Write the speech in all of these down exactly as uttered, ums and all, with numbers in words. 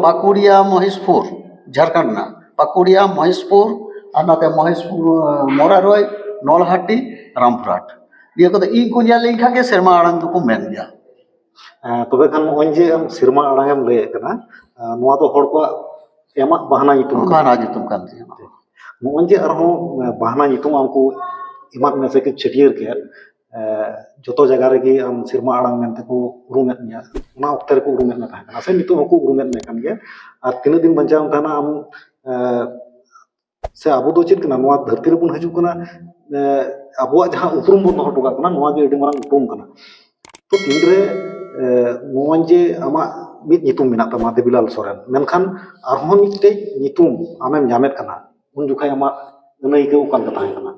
ᱯᱟᱠᱩᱲᱤᱭᱟ ᱢᱚᱦᱮᱥᱯᱩᱨ, ᱡᱷᱟᱲᱠᱷᱚᱸᱰ ᱨᱮᱱᱟᱜ ᱯᱟᱠᱩᱲᱤᱭᱟ ᱢᱚᱦᱮᱥᱯᱩᱨ, ᱟᱨ ᱱᱚᱛᱮ ᱢᱚᱦᱮᱥᱯᱩᱨ, ᱢᱚᱨᱟᱨᱚᱭ, ᱱᱚᱞᱦᱟᱴᱤ, ᱨᱟᱢᱯᱩᱨᱦᱟᱴ, ᱱᱤᱭᱟᱹ ᱠᱚᱫᱚ ᱤᱧ ᱠᱚ ᱧᱮᱞ ᱞᱮᱱ ᱠᱷᱟᱱ ᱜᱮ ᱥᱮᱨᱢᱟ ᱟᱲᱟᱝ ᱫᱚᱠᱚ ᱢᱮᱱ ᱜᱮᱭᱟ᱾ ᱛᱚᱵᱮ ᱠᱷᱟᱱ ᱱᱚᱜᱼᱚᱭ ᱡᱮ ᱟᱢ ᱥᱮᱨᱢᱟ ᱟᱲᱟᱝ ᱮᱢ ᱞᱟᱹᱭᱮᱫ ᱠᱟᱱᱟ, ᱱᱚᱣᱟ ᱫᱚ ᱦᱚᱲ ᱠᱚᱣᱟᱜ ᱮᱢᱟᱜ ᱵᱟᱦᱱᱟ ᱧᱩᱛᱩᱢ ᱠᱟᱱᱟ᱾ ᱵᱟᱦᱱᱟ ᱧᱩᱛᱩᱢ ᱠᱟᱱ ᱛᱤᱧᱟ᱾ ᱱᱚᱜᱼᱚᱭ ᱡᱮ ᱟᱨᱦᱚᱸ ᱵᱟᱦᱱᱟ ᱧᱩᱛᱩᱢ ᱟᱢ ᱠᱚ ᱮᱢᱟᱫ ᱢᱮᱭᱟ ᱥᱮ ᱠᱚ ᱪᱷᱟᱹᱴᱭᱟᱹᱨ ᱠᱮᱫ, ᱡᱚᱛᱚ ᱡᱟᱭᱜᱟ ᱨᱮᱜᱮ ᱟᱢ ᱥᱮᱨᱢᱟ ᱟᱲᱟᱝ ᱢᱮᱱᱛᱮ ᱠᱚ ᱩᱨᱩᱢᱮᱫ ᱢᱮᱭᱟ, ᱚᱱᱟ ᱚᱠᱛᱮ ᱨᱮᱠᱚ ᱩᱨᱩᱢᱮᱫ ᱢᱮ ᱛᱟᱦᱮᱸ ᱠᱟᱱᱟ ᱥᱮ ᱱᱤᱛᱚᱜ ᱦᱚᱸᱠᱚ ᱩᱨᱩᱢᱮᱫ ᱢᱮ ᱠᱟᱱ ᱜᱮᱭᱟ? ᱟᱨ ᱛᱤᱱᱟᱹᱜ ᱫᱤᱱ ᱵᱟᱧᱪᱟᱣ ᱮᱢ ᱛᱟᱦᱮᱱᱟ ᱟᱢ, ᱥᱮ ᱟᱵᱚ ᱫᱚ ᱪᱮᱫ ᱠᱟᱱᱟ, ᱱᱚᱣᱟ ᱫᱷᱟᱹᱨᱛᱤ ᱨᱮᱵᱚᱱ ᱦᱤᱡᱩᱜ ᱠᱟᱱᱟ, ᱟᱵᱚᱣᱟᱜ ᱡᱟᱦᱟᱸ ᱩᱯᱨᱩᱢ ᱵᱚᱱ ᱫᱚᱦᱚ ᱦᱚᱴᱚ ᱠᱟᱜ ᱠᱟᱱᱟ, ᱱᱚᱣᱟ ᱜᱮ ᱟᱹᱰᱤ ᱢᱟᱨᱟᱝ ᱩᱯᱨᱩᱢ ᱠᱟᱱᱟ᱾ ᱛᱚ ᱛᱤᱱᱨᱮ ᱱᱚᱜᱼᱚᱭ ᱡᱮ ᱟᱢᱟᱜ ᱢᱤᱫ ᱧᱩᱛᱩᱢ ᱢᱮᱱᱟᱜ ᱛᱟᱢᱟ ᱫᱮᱵᱤᱞᱟᱞ ᱥᱚᱨᱮᱱ, ᱢᱮᱱᱠᱷᱟᱱ ᱟᱨᱦᱚᱸ ᱢᱤᱫᱴᱮᱡ ᱧᱩᱛᱩᱢ ᱟᱢᱮᱢ ᱧᱟᱢᱮᱫ ᱠᱟᱱᱟ, ᱩᱱ ᱡᱚᱠᱷᱟᱡ ᱟᱢᱟᱜ ᱟᱹᱱᱟᱹᱭᱠᱟᱹᱣ ᱚᱠᱟ ᱞᱮᱠᱟ ᱛᱟᱦᱮᱸ ᱠᱟᱱᱟ?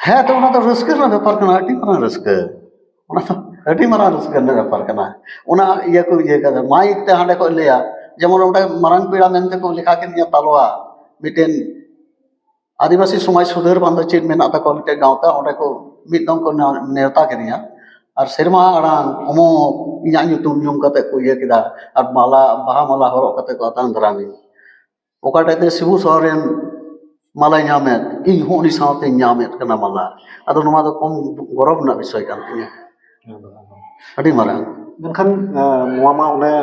ᱦᱮᱸ, ᱛᱚ ᱚᱱᱟ ᱫᱚ ᱨᱟᱹᱥᱠᱟᱹ ᱨᱮᱱᱟᱜ ᱵᱮᱯᱟᱨ ᱠᱟᱱᱟ, ᱟᱹᱰᱤ ᱢᱟᱨᱟᱝ ᱨᱟᱹᱥᱠᱟᱹ᱾ ᱚᱱᱟ ᱫᱚ ᱟᱹᱰᱤ ᱢᱟᱨᱟᱝ ᱨᱟᱹᱥᱠᱟᱹ ᱨᱮᱱᱟᱜ ᱵᱮᱯᱟᱨ ᱠᱟᱱᱟ᱾ ᱚᱱᱟ ᱤᱭᱟᱹ ᱠᱚ ᱤᱭᱟᱹ ᱠᱟᱫᱟ, ᱢᱟᱭᱤᱠ ᱛᱮ ᱦᱟᱸᱰᱮ ᱠᱚ ᱞᱟᱹᱭᱟ, ᱡᱮᱢᱚᱱ ᱚᱸᱰᱮ ᱢᱟᱨᱟᱝ ᱯᱮᱲᱟ ᱢᱮᱱᱛᱮ ᱠᱚ ᱞᱮᱠᱷᱟ ᱠᱮᱫᱤᱧᱟ ᱛᱟᱞᱣᱟ, ᱢᱤᱫᱴᱮᱱ ᱟᱹᱫᱤᱵᱟᱹᱥᱤ ᱥᱚᱢᱟᱡᱽ ᱥᱩᱫᱷᱟᱹᱨ ᱵᱟᱝ ᱫᱚ ᱪᱮᱫ ᱢᱮᱱᱟᱜ ᱛᱟᱠᱚᱣᱟ, ᱢᱤᱫᱴᱮᱱ ᱜᱟᱶᱛᱟ, ᱚᱸᱰᱮ ᱠᱚ ᱢᱤᱫ ᱫᱚᱢ ᱠᱚ ᱱᱮ-, ᱱᱮᱣᱛᱟ ᱠᱮᱫᱤᱧᱟ᱾ ᱟᱨ ᱥᱮᱨᱢᱟ ᱟᱲᱟᱝ ᱚᱢᱚᱠ ᱤᱧᱟᱹᱜ ᱧᱩᱛᱩᱢ ᱧᱩᱢ ᱠᱟᱛᱮ ᱠᱚ ᱤᱭᱟᱹ ᱠᱮᱫᱟ, ᱟᱨ ᱢᱟᱞᱟ, ᱵᱟᱦᱟ ᱢᱟᱞᱟ ᱦᱚᱨᱚᱜ ᱠᱟᱛᱮ ᱠᱚ ᱟᱛᱟᱝ ᱫᱟᱨᱟᱢᱤᱧ᱾ ᱚᱠᱟᱴᱟᱜ ᱛᱮ ᱥᱤᱵᱩ ᱥᱚᱨᱮᱱ ᱢᱟᱞᱟᱭ ᱧᱟᱢᱮᱫ, ᱤᱧ ᱦᱚᱸ ᱩᱱᱤ ᱥᱟᱶᱛᱮᱧ ᱧᱟᱢᱮᱫ ᱠᱟᱱᱟ ᱢᱟᱞᱟ᱾ ᱟᱫᱚ ᱱᱚᱣᱟ ᱫᱚ ᱠᱚᱢ ᱜᱚᱨᱚᱵᱽ ᱨᱮᱱᱟᱜ ᱵᱤᱥᱚᱭ ᱠᱟᱱ ᱛᱤᱧᱟᱹ, ᱟᱹᱰᱤ ᱢᱟᱨᱟᱝ᱾ ᱢᱮᱱᱠᱷᱟᱱ ᱱᱚᱣᱟ ᱢᱟ ᱚᱱᱮ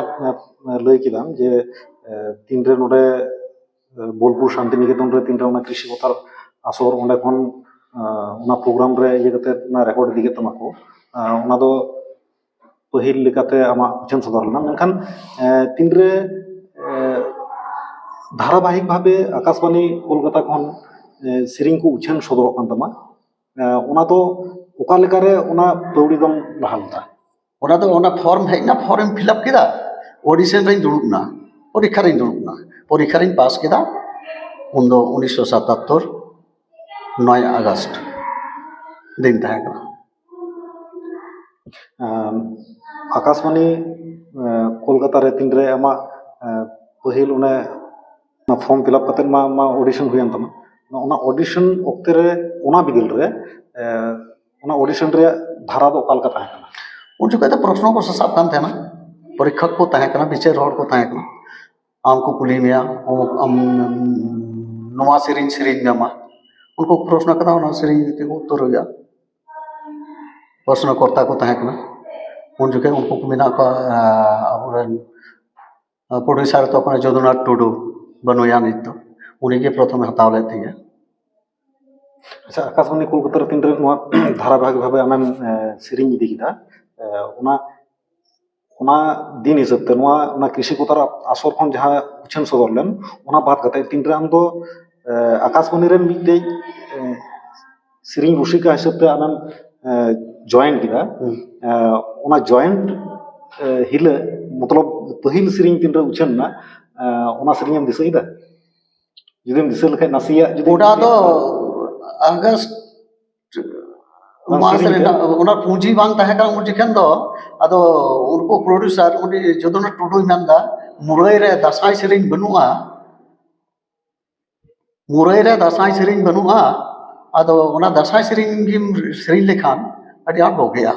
ᱞᱟᱹᱭ ᱠᱮᱫᱟᱢ ᱡᱮ ᱛᱤᱱᱨᱮ ᱱᱚᱰᱮ ᱵᱳᱞᱯᱩᱨ ᱥᱟᱱᱛᱤᱱᱤᱠᱮᱛᱚᱱ ᱨᱮ ᱛᱤᱱᱨᱮ ᱚᱱᱟ ᱠᱨᱤᱥᱤ ᱠᱚᱛᱷᱟᱨ ᱟᱥᱚᱨ, ᱚᱸᱰᱮ ᱠᱷᱚᱱ ᱚᱱᱟ ᱯᱨᱳᱜᱨᱟᱢ ᱨᱮ ᱤᱭᱟᱹ ᱠᱟᱛᱮ ᱚᱱᱟ ᱨᱮᱠᱚᱨᱰ ᱤᱫᱤ ᱠᱮᱫ ᱛᱟᱢᱟ ᱠᱚ, ᱚᱱᱟ ᱫᱚ ᱯᱟᱹᱦᱤᱞ ᱞᱮᱠᱟᱛᱮ ᱟᱢᱟᱜ ᱩᱪᱷᱟᱹᱱ ᱥᱚᱫᱚᱨ ᱞᱮᱱᱟ, ᱢᱮᱱᱠᱷᱟᱱ ᱛᱤᱱᱨᱮ ᱫᱷᱟᱨᱟᱵᱟᱦᱤᱠ ᱵᱷᱟᱵᱮ ᱟᱠᱟᱥᱵᱟᱱᱤ ᱠᱳᱞᱠᱟᱛᱟ ᱠᱷᱚᱱ ᱥᱮᱨᱮᱧ ᱠᱚ ᱩᱪᱷᱟᱹᱱ ᱥᱚᱫᱚᱨᱚᱜ ᱠᱟᱱ ᱛᱟᱢᱟ, ᱚᱱᱟ ᱫᱚ ᱚᱠᱟ ᱞᱮᱠᱟᱨᱮ ᱚᱱᱟ ᱯᱟᱹᱣᱲᱤ ᱫᱚᱢ ᱞᱟᱦᱟ ᱞᱮᱫᱟ? ᱚᱱᱟ ᱫᱚ ᱚᱱᱟ ᱯᱷᱚᱨᱢ ᱦᱮᱡ ᱮᱱᱟ, ᱯᱷᱚᱨᱢ ᱯᱷᱤᱞᱟᱯ ᱠᱮᱫᱟ, ᱚᱰᱤᱥᱚᱱ ᱨᱤᱧ ᱫᱩᱲᱩᱵ ᱮᱱᱟ, ᱯᱚᱨᱤᱠᱠᱷᱟ ᱨᱤᱧ ᱫᱩᱲᱩᱵ ᱮᱱᱟ, ᱯᱚᱨᱤᱠᱠᱷᱟ ᱨᱤᱧ ᱯᱟᱥ ᱠᱮᱫᱟ᱾ ᱩᱱᱫᱚ ᱩᱱᱤᱥᱥᱚ ᱥᱟᱛᱟᱛᱛᱚᱨ ᱱᱚᱭ ᱟᱜᱚᱥᱴ ᱫᱤᱱ ᱛᱟᱦᱮᱸ ᱠᱟᱱᱟ᱾ ᱟᱠᱟᱥᱵᱟᱱᱤ ᱠᱳᱞᱠᱟᱛᱟ ᱨᱮ ᱛᱤᱱᱨᱮ ᱟᱢᱟᱜ ᱯᱟᱹᱦᱤᱞ ᱚᱱᱮ ᱯᱷᱚᱨᱢ ᱯᱷᱤᱞᱟᱯ ᱠᱟᱛᱮᱫ ᱢᱟ ᱢᱟ ᱚᱰᱤᱥᱚᱱ ᱦᱩᱭᱮᱱ ᱛᱟᱢᱟ, ᱚᱱᱟ ᱚᱰᱤᱥᱚᱱ ᱚᱠᱛᱮ ᱨᱮ ᱚᱱᱟ ᱵᱤᱫᱟᱹᱞ ᱨᱮ ᱚᱱᱟ ᱚᱰᱤᱥᱚᱱ ᱨᱮᱭᱟᱜ ᱫᱷᱟᱨᱟ ᱫᱚ ᱚᱠᱟ ᱞᱮᱠᱟ ᱛᱟᱦᱮᱸ ᱠᱟᱱᱟ? ᱩᱱ ᱡᱚᱠᱷᱚᱡ ᱫᱚ ᱯᱨᱚᱥᱱᱚ ᱠᱚ ᱥᱟᱥᱟᱵ ᱠᱟᱱ ᱛᱟᱦᱮᱱᱟ, ᱯᱚᱨᱤᱠᱠᱷᱚᱠ ᱠᱚ ᱛᱟᱦᱮᱸ ᱠᱟᱱᱟ, ᱵᱤᱪᱟᱹᱨ ᱦᱚᱲ ᱠᱚ ᱛᱟᱦᱮᱸ ᱠᱟᱱᱟ᱾ ᱟᱢ ᱠᱚ ᱠᱩᱞᱤ ᱢᱮᱭᱟ, ᱟᱢ, ᱟᱢ ᱱᱚᱣᱟ ᱥᱮᱨᱮᱧ ᱥᱮᱨᱮᱧ ᱢᱮ ᱢᱟ, ᱩᱱᱠᱩ ᱠᱚ ᱯᱨᱚᱥᱱᱚ ᱠᱟᱫᱟ, ᱚᱱᱟ ᱥᱮᱨᱮᱧ ᱛᱮᱠᱚ ᱩᱛᱛᱚᱨ ᱦᱩᱭᱩᱜᱼᱟ᱾ ᱯᱨᱚᱥᱱᱚ ᱠᱚᱨᱛᱟ ᱠᱚ ᱛᱟᱦᱮᱸ ᱠᱟᱱᱟ ᱩᱱ ᱡᱚᱠᱷᱮᱡ, ᱩᱱᱠᱩ ᱠᱚ ᱢᱮᱱᱟᱜ ᱠᱚᱣᱟ᱾ ᱟᱵᱚᱨᱮᱱ ᱯᱨᱚᱰᱭᱩᱥᱟᱨ ᱛᱚᱠᱷᱚᱱ ᱡᱚᱫᱩᱱᱟᱛᱷ ᱴᱩᱰᱩ, ᱵᱟᱹᱱᱩᱭᱟ ᱱᱤᱛ ᱫᱚ, ᱩᱱᱤᱜᱮ ᱯᱨᱚᱛᱷᱚᱢᱮ ᱦᱟᱛᱟᱣ ᱞᱮᱫ ᱛᱤᱧᱟᱹ᱾ ᱟᱪᱪᱷᱟ, ᱟᱠᱟᱥᱵᱟᱱᱤ ᱠᱳᱞᱠᱟᱛᱟ ᱨᱮ ᱛᱤᱱᱨᱮ ᱱᱚᱣᱟ ᱫᱷᱟᱨᱟᱵᱟᱦᱤᱠ ᱵᱷᱟᱵᱮ ᱟᱢᱮᱢ ᱥᱮᱨᱮᱧ ᱤᱫᱤ ᱠᱮᱫᱟ, ᱚᱱᱟ ᱚᱱᱟ ᱫᱤᱱ ᱦᱤᱥᱟᱹᱵ ᱛᱮ ᱱᱚᱣᱟ ᱚᱱᱟ ᱠᱨᱤᱥᱤ ᱠᱚᱛᱟᱨ ᱟᱥᱚᱨ ᱠᱷᱚᱱ ᱡᱟᱦᱟᱸ ᱩᱪᱷᱟᱹᱱ ᱥᱚᱫᱚᱨ ᱞᱮᱱ, ᱚᱱᱟ ᱵᱟᱫ ᱠᱟᱛᱮ ᱛᱤᱱᱨᱮ ᱟᱢ ᱫᱚ ᱟᱠᱟᱥᱵᱟᱱᱤ ᱨᱮᱱ ᱢᱤᱫᱴᱮᱡ ᱥᱮᱨᱮᱧ ᱨᱩᱥᱤᱠᱟ ᱦᱤᱥᱟᱹᱵ ᱛᱮ ᱟᱢᱮᱢ ᱡᱚᱭᱮᱱ ᱠᱮᱫᱟ, ᱚᱱᱟ ᱡᱚᱭᱮᱱ ᱦᱤᱞᱟᱹᱜ ᱢᱚᱛᱞᱚᱵ ᱯᱟᱹᱦᱤᱞ ᱥᱮᱨᱮᱧ ᱛᱤᱱᱨᱮ ᱩᱪᱷᱟᱹᱱ ᱮᱱᱟ, ᱚᱱᱟ ᱥᱮᱨᱮᱧ ᱮᱢ ᱫᱤᱥᱟᱹᱭᱮᱫᱟ? ᱡᱩᱫᱤᱢ ᱫᱤᱥᱟᱹ ᱞᱮᱠᱷᱟᱡ ᱱᱟᱥᱮᱭᱟᱜ ᱡᱩᱫᱤ ᱚᱱᱟ ᱫᱚ ᱟᱜᱚᱥᱴ ᱢᱟᱥ ᱨᱮᱱᱟᱜ ᱚᱱᱟ ᱯᱩᱸᱡᱤ ᱵᱟᱝ ᱛᱟᱦᱮᱸ ᱠᱟᱱᱟ ᱩᱱ ᱡᱚᱠᱷᱚᱱ ᱫᱚ᱾ ᱟᱫᱚ ᱩᱱᱠᱩ ᱯᱨᱚᱰᱭᱩᱥᱟᱨ ᱩᱱᱤ ᱡᱚᱫᱩᱱᱟᱛᱷ ᱴᱩᱰᱩᱭ ᱢᱮᱱᱫᱟ, ᱢᱩᱨᱟᱹᱭ ᱨᱮ ᱫᱟᱸᱥᱟᱭ ᱥᱮᱨᱮᱧ ᱵᱟᱹᱱᱩᱜᱼᱟ, ᱢᱩᱨᱟᱹᱭ ᱨᱮ ᱫᱟᱸᱥᱟᱭ ᱥᱮᱨᱮᱧ ᱵᱟᱹᱱᱩᱜᱼᱟ, ᱟᱫᱚ ᱚᱱᱟ ᱫᱟᱸᱥᱟᱭ ᱥᱮᱨᱮᱧ ᱜᱮᱢ ᱥᱮᱨᱮᱧ ᱞᱮᱠᱷᱟᱱ ᱟᱹᱰᱤ ᱟᱸᱴ ᱵᱩᱜᱤᱜᱼᱟ᱾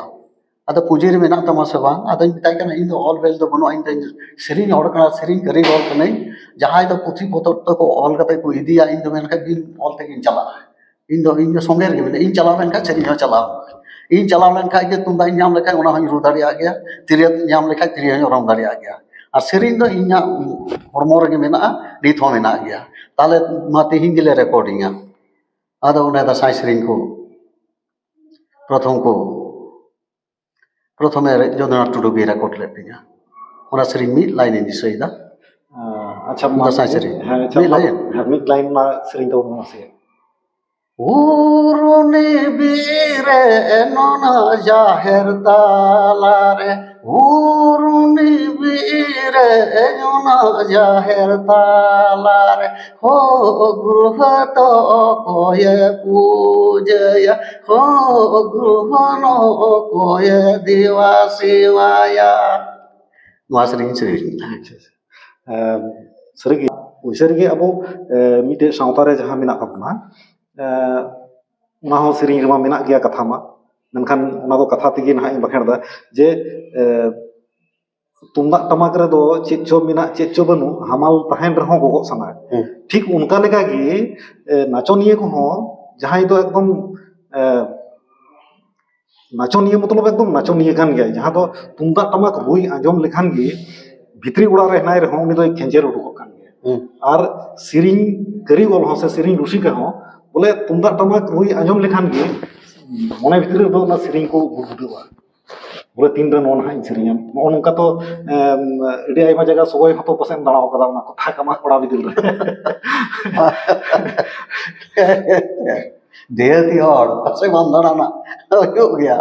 ᱟᱫᱚ ᱯᱩᱸᱡᱤ ᱨᱮ ᱢᱮᱱᱟᱜ ᱛᱟᱢᱟ ᱥᱮ ᱵᱟᱝ? ᱟᱫᱚᱧ ᱢᱮᱛᱟᱭ ᱠᱟᱱᱟ, ᱤᱧ ᱫᱚ ᱚᱞ ᱵᱮᱞ ᱫᱚ ᱵᱟᱹᱱᱩᱜᱼᱟ, ᱤᱧ ᱫᱚ ᱥᱮᱨᱮᱧ ᱦᱚᱲ ᱠᱟᱱᱟ, ᱥᱮᱨᱮᱧ ᱠᱟᱹᱨᱤᱜᱚᱞ ᱠᱟᱹᱱᱟᱹᱧ, ᱡᱟᱦᱟᱸᱭ ᱫᱚ ᱯᱩᱛᱷᱤ ᱯᱚᱛᱚᱵ ᱛᱮᱠᱚ ᱚᱞ ᱠᱟᱛᱮ ᱠᱚ ᱤᱫᱤᱭᱟ, ᱤᱧ ᱫᱚ ᱢᱮᱱᱠᱷᱟᱱ ᱵᱤᱱ ᱚᱞ ᱛᱮᱜᱤᱧ ᱪᱟᱞᱟᱜᱼᱟ᱾ ᱤᱧ ᱫᱚ ᱤᱧ ᱫᱚ ᱥᱚᱸᱜᱮ ᱨᱮᱜᱮ ᱢᱮᱱᱟᱹᱧ, ᱤᱧ ᱪᱟᱞᱟᱣ ᱞᱮᱱᱠᱷᱟᱱ ᱥᱮᱨᱮᱧ ᱦᱚᱸ ᱪᱟᱞᱟᱣ, ᱤᱧ ᱪᱟᱞᱟᱣ ᱞᱮᱱᱠᱷᱟᱱ ᱜᱮ ᱛᱩᱢᱫᱟᱜ ᱤᱧ ᱧᱟᱢ ᱞᱮᱠᱷᱟᱱ ᱚᱱᱟ ᱦᱚᱸᱧ ᱨᱩ ᱫᱟᱲᱮᱭᱟᱜ ᱜᱮᱭᱟ, ᱛᱤᱨᱭᱳ ᱧᱟᱢ ᱞᱮᱠᱷᱟᱱ ᱛᱤᱨᱭᱳ ᱦᱚᱸᱧ ᱚᱨᱚᱝ ᱫᱟᱲᱮᱭᱟᱜ ᱜᱮᱭᱟ᱾ ᱟᱨ ᱥᱮᱨᱮᱧ ᱫᱚ ᱤᱧᱟᱹᱜ ᱦᱚᱲᱢᱚ ᱨᱮᱜᱮ ᱢᱮᱱᱟᱜᱼᱟ, ᱱᱤᱛ ᱦᱚᱸ ᱢᱮᱱᱟᱜ ᱜᱮᱭᱟ᱾ ᱛᱟᱦᱞᱮ ᱢᱟ ᱛᱮᱦᱮᱧ ᱜᱮᱞᱮ ᱨᱮᱠᱚᱨᱰᱤᱝᱟ᱾ ᱟᱫᱚ ᱚᱱᱮ ᱫᱟᱸᱥᱟᱭ ᱥᱮᱨᱮᱧ ᱠᱚ ᱯᱨᱚᱛᱷᱚᱢ ᱠᱚ ᱯᱨᱚᱛᱷᱚᱢᱮ ᱡᱚᱫᱩᱱᱟᱛᱷ ᱴᱩᱰᱩ ᱜᱮ ᱨᱮᱠᱚᱨᱰ ᱞᱮᱫ ᱛᱤᱧᱟ᱾ ᱚᱱᱟ ᱥᱮᱨᱮᱧ ᱢᱤᱫ ᱞᱟᱭᱤᱱ ᱤᱧ ᱫᱤᱥᱟᱹᱭᱮᱫᱟ᱾ ᱟᱪᱪᱷᱟ, ᱫᱟᱸᱥᱟᱭ ᱥᱮᱨᱮᱧ᱾ ᱦᱮᱸ, ᱟᱪᱪᱷᱟ, ᱢᱤᱫ ᱢᱟ, ᱞᱟᱭᱤᱱ᱾ ᱦᱮᱸ, ᱢᱤᱫ ᱞᱟᱭᱤᱱ ᱢᱟ ᱥᱮᱨᱮᱧ ᱛᱟᱵᱚᱱ ᱢᱮ ᱢᱟᱥᱮ᱾ ᱩᱨᱩᱱᱤ ᱵᱤᱨᱮ ᱱᱚᱱᱟ ᱡᱟᱦᱮᱨ ᱛᱟᱞᱟᱨᱮ, ᱩᱨᱩᱱᱤ ᱵᱤᱨᱮ ᱱᱚᱱᱟ ᱡᱟᱦᱮᱨ ᱛᱟᱞᱟᱨᱮ, ᱦᱳ ᱜᱨᱩᱦᱚ ᱛᱚ ᱚᱠᱚᱭᱮ ᱯᱩᱡᱟᱹᱭᱟ, ᱦᱳ ᱜᱨᱩᱦᱚ ᱱᱚ ᱚᱠᱚᱭᱮ ᱫᱮᱣᱟ ᱥᱮᱣᱟᱭᱟ᱾ ᱱᱚᱣᱟ ᱥᱮᱨᱮᱧ ᱥᱮᱨᱮᱧ ᱞᱮᱫᱟ᱾ ᱟᱪᱪᱷᱟ, ᱟᱪᱪᱷᱟ᱾ ᱮᱸ, ᱥᱟᱹᱨᱤᱜᱮ, ᱥᱟᱹᱨᱤᱜᱮ ᱟᱵᱚ, ᱮᱸ, ᱢᱤᱫᱴᱮᱡ ᱥᱟᱶᱛᱟ ᱨᱮ ᱡᱟᱦᱟᱸ ᱢᱮᱱᱟᱜ ᱛᱟᱵᱚᱱᱟ, ᱮᱸ, ᱚᱱᱟ ᱦᱚᱸ ᱥᱮᱨᱮᱧ ᱨᱮᱢᱟ ᱢᱮᱱᱟᱜ ᱜᱮᱭᱟ ᱠᱟᱛᱷᱟ ᱢᱟ, ᱢᱮᱱᱠᱷᱟᱱ ᱚᱱᱟ ᱫᱚ ᱠᱟᱛᱷᱟ ᱛᱮᱜᱮ ᱱᱟᱦᱟᱜ ᱤᱧ ᱵᱟᱠᱷᱮᱲ ᱮᱫᱟ ᱡᱮ, ᱮᱸ, ᱛᱩᱢᱫᱟᱜ ᱴᱟᱢᱟᱠ ᱨᱮᱫᱚ ᱪᱮᱫ ᱪᱚ ᱢᱮᱱᱟᱜ, ᱪᱮᱫ ᱪᱚ ᱵᱟᱹᱱᱩᱜ, ᱦᱟᱢᱟᱞ ᱛᱟᱦᱮᱱ ᱨᱮᱦᱚᱸ ᱜᱚᱜᱚᱜ ᱥᱟᱱᱟ᱾ ᱦᱩᱸ᱾ ᱴᱷᱤᱠ ᱚᱱᱠᱟ ᱞᱮᱠᱟᱜᱮ, ᱮ, ᱱᱟᱪᱚᱱᱤᱭᱟᱹ ᱠᱚᱦᱚᱸ ᱡᱟᱦᱟᱸᱭ ᱫᱚ ᱮᱠᱫᱚᱢ, ᱮ, ᱱᱟᱪᱚᱱᱤᱭᱟᱹ ᱢᱚᱛᱞᱚᱵ ᱮᱠᱫᱚᱢ ᱱᱟᱪᱚᱱᱤᱭᱟᱹ ᱠᱟᱱ ᱜᱮᱭᱟᱭ, ᱡᱟᱦᱟᱸ ᱫᱚ ᱛᱩᱢᱫᱟᱜ ᱴᱟᱢᱟᱠ ᱨᱩᱭ ᱟᱸᱡᱚᱢ ᱞᱮᱠᱷᱟᱱ ᱜᱮ ᱵᱷᱤᱛᱨᱤ ᱚᱲᱟᱜ ᱨᱮ ᱦᱮᱱᱟᱭ ᱨᱮᱦᱚᱸ ᱩᱱᱤ ᱫᱚᱭ ᱠᱷᱮᱸᱡᱮᱨ ᱩᱰᱩᱠᱚᱜ ᱠᱟᱱ ᱜᱮᱭᱟ᱾ ᱦᱩᱸ᱾ ᱟᱨ ᱥᱮᱨᱮᱧ ᱠᱟᱹᱨᱤᱜᱚᱞ ᱦᱚᱸ ᱥᱮ ᱥᱮᱨᱮᱧ ᱨᱩᱥᱤᱠᱟ ᱦᱚᱸ ᱵᱚᱞᱮ ᱛᱩᱢᱫᱟᱜ ᱴᱟᱢᱟᱠ ᱨᱩᱭ ᱟᱸᱡᱚᱢ ᱞᱮᱠᱷᱟᱱ ᱜᱮ ᱢᱚᱱᱮ ᱵᱷᱤᱛᱨᱤ ᱨᱮᱫᱚ ᱚᱱᱟ ᱥᱮᱨᱮᱧ ᱠᱚ ᱜᱩᱫᱩᱜᱼᱟ᱾ ᱵᱚᱞᱮ ᱛᱤᱱᱨᱮ ᱱᱚᱣᱟ ᱱᱟᱦᱟᱜ ᱤᱧ ᱥᱮᱨᱮᱧᱟ, ᱱᱚᱜᱼᱚ ᱱᱚᱝᱠᱟ ᱛᱚ᱾ ᱮᱢ, ᱟᱹᱰᱤ ᱟᱭᱢᱟ ᱡᱟᱭᱜᱟ ᱥᱚᱜᱚᱭ ᱦᱚᱸᱛᱚ ᱯᱟᱥᱮᱡ ᱮᱢ ᱫᱟᱬᱟ ᱟᱠᱟᱫᱟ, ᱚᱱᱟ ᱠᱚ ᱛᱷᱟᱠ ᱟᱢᱟᱜ ᱠᱚᱲᱟ ᱵᱤᱫᱟᱹᱞ ᱨᱮ᱾ ᱫᱮᱦᱟᱹᱛᱤ ᱦᱚᱲ ᱯᱟᱥᱮᱡ ᱵᱟᱢ ᱫᱟᱬᱟᱱᱟ, ᱦᱩᱭᱩᱜ ᱜᱮᱭᱟ᱾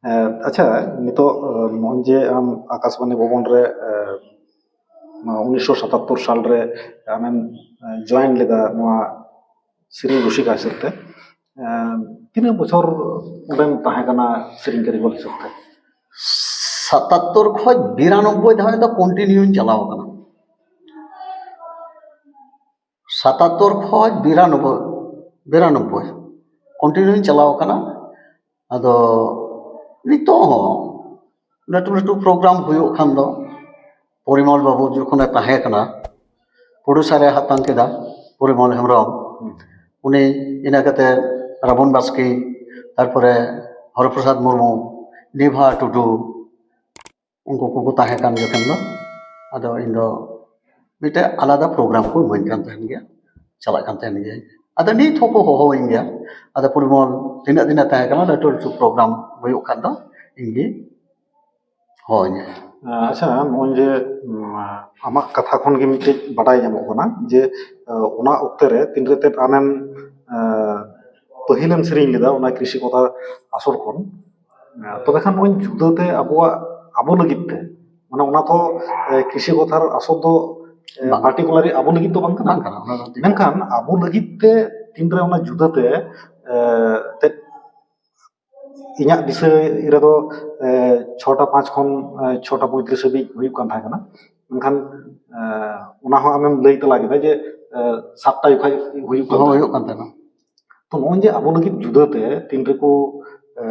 ᱮ, ᱟᱪᱪᱷᱟ, ᱱᱤᱛᱚᱜ, ᱮ, ᱱᱚᱜᱼᱚᱭ ᱡᱮ ᱟᱢ ᱟᱠᱟᱥᱵᱟᱱᱤ ᱵᱷᱚᱵᱚᱱ ᱨᱮ, ᱮ, ᱱᱚᱣᱟ ᱩᱱᱤᱥᱥᱚ ᱥᱟᱛᱟᱛᱛᱳᱨ ᱥᱟᱞ ᱨᱮ ᱟᱢᱮᱢ, ᱮ, ᱡᱚᱭᱮᱱ ᱞᱮᱫᱟ ᱱᱚᱣᱟ ᱥᱮᱨᱮᱧ ᱨᱩᱥᱤᱠᱟ ᱦᱤᱥᱟᱹᱵ ᱛᱮ, ᱮ, ᱛᱤᱱᱟᱹᱜ ᱵᱚᱪᱷᱚᱨ ᱚᱸᱰᱮᱢ ᱛᱟᱦᱮᱸ ᱠᱟᱱᱟ ᱥᱮᱨᱮᱧ ᱠᱟᱹᱨᱤᱜᱚᱞ ᱦᱤᱥᱟᱹᱵ ᱛᱮ? ᱥᱟᱛᱟᱛᱛᱳᱨ ᱠᱷᱚᱡ ᱵᱤᱨᱟᱱᱚᱵᱵᱳᱭ ᱫᱷᱟᱹᱵᱤᱡ ᱫᱚ ᱠᱚᱱᱴᱤᱱᱤᱭᱩᱧ ᱪᱟᱞᱟᱣ ᱟᱠᱟᱱᱟ᱾ ᱥᱟᱛᱟᱛᱛᱳᱨ ᱠᱷᱚᱡ ᱵᱤᱨᱟᱱᱚᱵᱵᱳᱭ, ᱵᱤᱨᱟᱱᱚᱵᱵᱳᱭ ᱠᱚᱱᱴᱤᱱᱤᱭᱩᱧ ᱪᱟᱞᱟᱣ ᱟᱠᱟᱱᱟ᱾ ᱟᱫᱚ ᱱᱤᱛᱚᱜ ᱦᱚᱸ ᱞᱟᱹᱴᱩ ᱞᱟᱹᱴᱩ ᱯᱨᱳᱜᱨᱟᱢ ᱦᱩᱭᱩᱜ ᱠᱷᱟᱱ ᱫᱚ, ᱯᱚᱨᱤᱢᱚᱞ ᱵᱟᱹᱵᱩ ᱡᱚᱠᱷᱚᱱᱮ ᱛᱟᱦᱮᱸ ᱠᱟᱱᱟ, ᱯᱨᱚᱰᱩᱥᱟᱨᱮ ᱦᱟᱛᱟᱣ ᱠᱮᱫᱟ ᱯᱚᱨᱤᱢᱚᱞ ᱦᱮᱢᱵᱨᱚᱢ, ᱩᱱᱤ, ᱤᱱᱟᱹ ᱠᱟᱛᱮ ᱨᱟᱵᱚᱱ ᱵᱟᱥᱠᱮ, ᱛᱟᱨᱯᱚᱨᱮ ᱦᱚᱨᱚᱯᱨᱚᱥᱟᱫᱽ ᱢᱩᱨᱢᱩ, ᱱᱤᱵᱷᱟ ᱴᱩᱰᱩ, ᱩᱱᱠᱩ ᱠᱚᱠᱚ ᱛᱟᱦᱮᱸ ᱠᱟᱱ ᱡᱚᱠᱷᱚᱱ ᱫᱚ, ᱟᱫᱚ ᱤᱧ ᱫᱚ ᱢᱤᱫᱴᱮᱡ ᱟᱞᱟᱫᱟ ᱯᱨᱳᱜᱨᱟᱢ ᱠᱚ ᱤᱢᱟᱹᱧ ᱠᱟᱱ ᱛᱟᱦᱮᱱ ᱜᱮᱭᱟ, ᱪᱟᱞᱟᱜ ᱠᱟᱱ ᱛᱟᱦᱮᱱ ᱜᱮᱭᱟ᱾ ᱟᱫᱚ ᱱᱤᱛ ᱦᱚᱸᱠᱚ ᱦᱚᱦᱚᱣᱟᱹᱧ ᱜᱮᱭᱟ᱾ ᱟᱫᱚ ᱯᱚᱨᱤᱢᱚᱞ ᱛᱤᱱᱟᱹᱜ ᱫᱤᱱᱮ ᱛᱟᱦᱮᱸ ᱠᱟᱱᱟ, ᱞᱟᱹᱴᱩ ᱞᱟᱹᱴᱩ ᱯᱨᱳᱜᱨᱟᱢ ᱦᱩᱭᱩᱜ ᱠᱷᱟᱱ ᱫᱚ ᱤᱧ ᱜᱮ ᱦᱚᱦᱚᱣᱟᱹᱧᱟᱹ᱾ ᱟᱪᱪᱷᱟ, ᱱᱚᱜᱼᱚᱭ ᱡᱮ, ᱩᱢ, ᱟᱢᱟᱜ ᱠᱟᱛᱷᱟ ᱠᱷᱚᱱ ᱜᱮ ᱢᱤᱫᱴᱮᱡ ᱵᱟᱰᱟᱭ ᱧᱟᱢᱚᱜ ᱠᱟᱱᱟ ᱡᱮ, ᱚᱱᱟ ᱚᱠᱛᱮ ᱨᱮ ᱛᱤᱱᱨᱮ ᱛᱮᱫ ᱟᱢᱮᱢ, ᱯᱟᱹᱦᱤᱞᱮᱢ ᱥᱮᱨᱮᱧ ᱞᱮᱫᱟ ᱚᱱᱟ ᱠᱨᱤᱥᱤ ᱠᱚᱛᱷᱟ ᱟᱥᱚᱨ ᱠᱷᱚᱱ, ᱛᱚᱵᱮ ᱠᱷᱟᱱ ᱱᱚᱜᱼᱚᱭ ᱡᱩᱫᱟᱹᱛᱮ ᱟᱵᱚᱣᱟᱜ, ᱟᱵᱚ ᱞᱟᱹᱜᱤᱫ ᱛᱮ, ᱢᱟᱱᱮ ᱚᱱᱟ ᱛᱚ, ᱮ, ᱠᱨᱤᱥᱤ ᱠᱚᱛᱷᱟᱨ ᱟᱥᱚᱨ ᱫᱚ, ᱮ, ᱵᱟᱝ᱾ Particularly ᱟᱵᱚ ᱞᱟᱹᱜᱤᱫ ᱫᱚ ᱵᱟᱝ ᱠᱟᱱᱟ᱾ ᱵᱟᱝ ᱠᱟᱱᱟ, ᱚᱱᱟ ᱫᱚ ᱴᱷᱤᱠ᱾ ᱢᱮᱱᱠᱷᱟᱱ ᱟᱵᱚ ᱞᱟᱹᱜᱤᱫ ᱛᱮ ᱛᱤᱱᱨᱮ ᱚᱱᱟ ᱡᱩᱫᱟᱹᱛᱮ, ᱮ, ᱛᱮᱫ ᱤᱧᱟᱹᱜ ᱫᱤᱥᱟᱹ ᱨᱮᱫᱚ, ᱮ, ᱪᱷᱚᱴᱟ ᱯᱟᱸᱪ ᱠᱷᱚᱱ, ᱮ, ᱪᱷᱚᱴᱟ ᱯᱚᱸᱭᱛᱨᱤᱥ ᱦᱟᱹᱵᱤᱡ ᱦᱩᱭᱩᱜ ᱠᱟᱱ ᱛᱟᱦᱮᱸ ᱠᱟᱱᱟ᱾ ᱢᱮᱱᱠᱷᱟᱱ, ᱮ, ᱚᱱᱟ ᱦᱚᱸ ᱟᱢᱮᱢ ᱞᱟᱹᱭ ᱛᱟᱞᱟ ᱠᱮᱫᱟ ᱡᱮ, ᱮ, ᱥᱟᱛᱴᱟ ᱡᱚᱠᱷᱚᱡ ᱦᱩᱭᱩᱜ ᱠᱟᱱ ᱦᱚᱸ ᱛᱟᱦᱮᱸ ᱦᱩᱭᱩᱜ ᱠᱟᱱ ᱛᱟᱦᱮᱱᱟ᱾ ᱛᱚ ᱱᱚᱜᱼᱚᱭ ᱡᱮ ᱟᱵᱚ ᱞᱟᱹᱜᱤᱫ ᱡᱩᱫᱟᱹᱛᱮ ᱛᱤᱱ ᱨᱮᱠᱚ, ᱮ,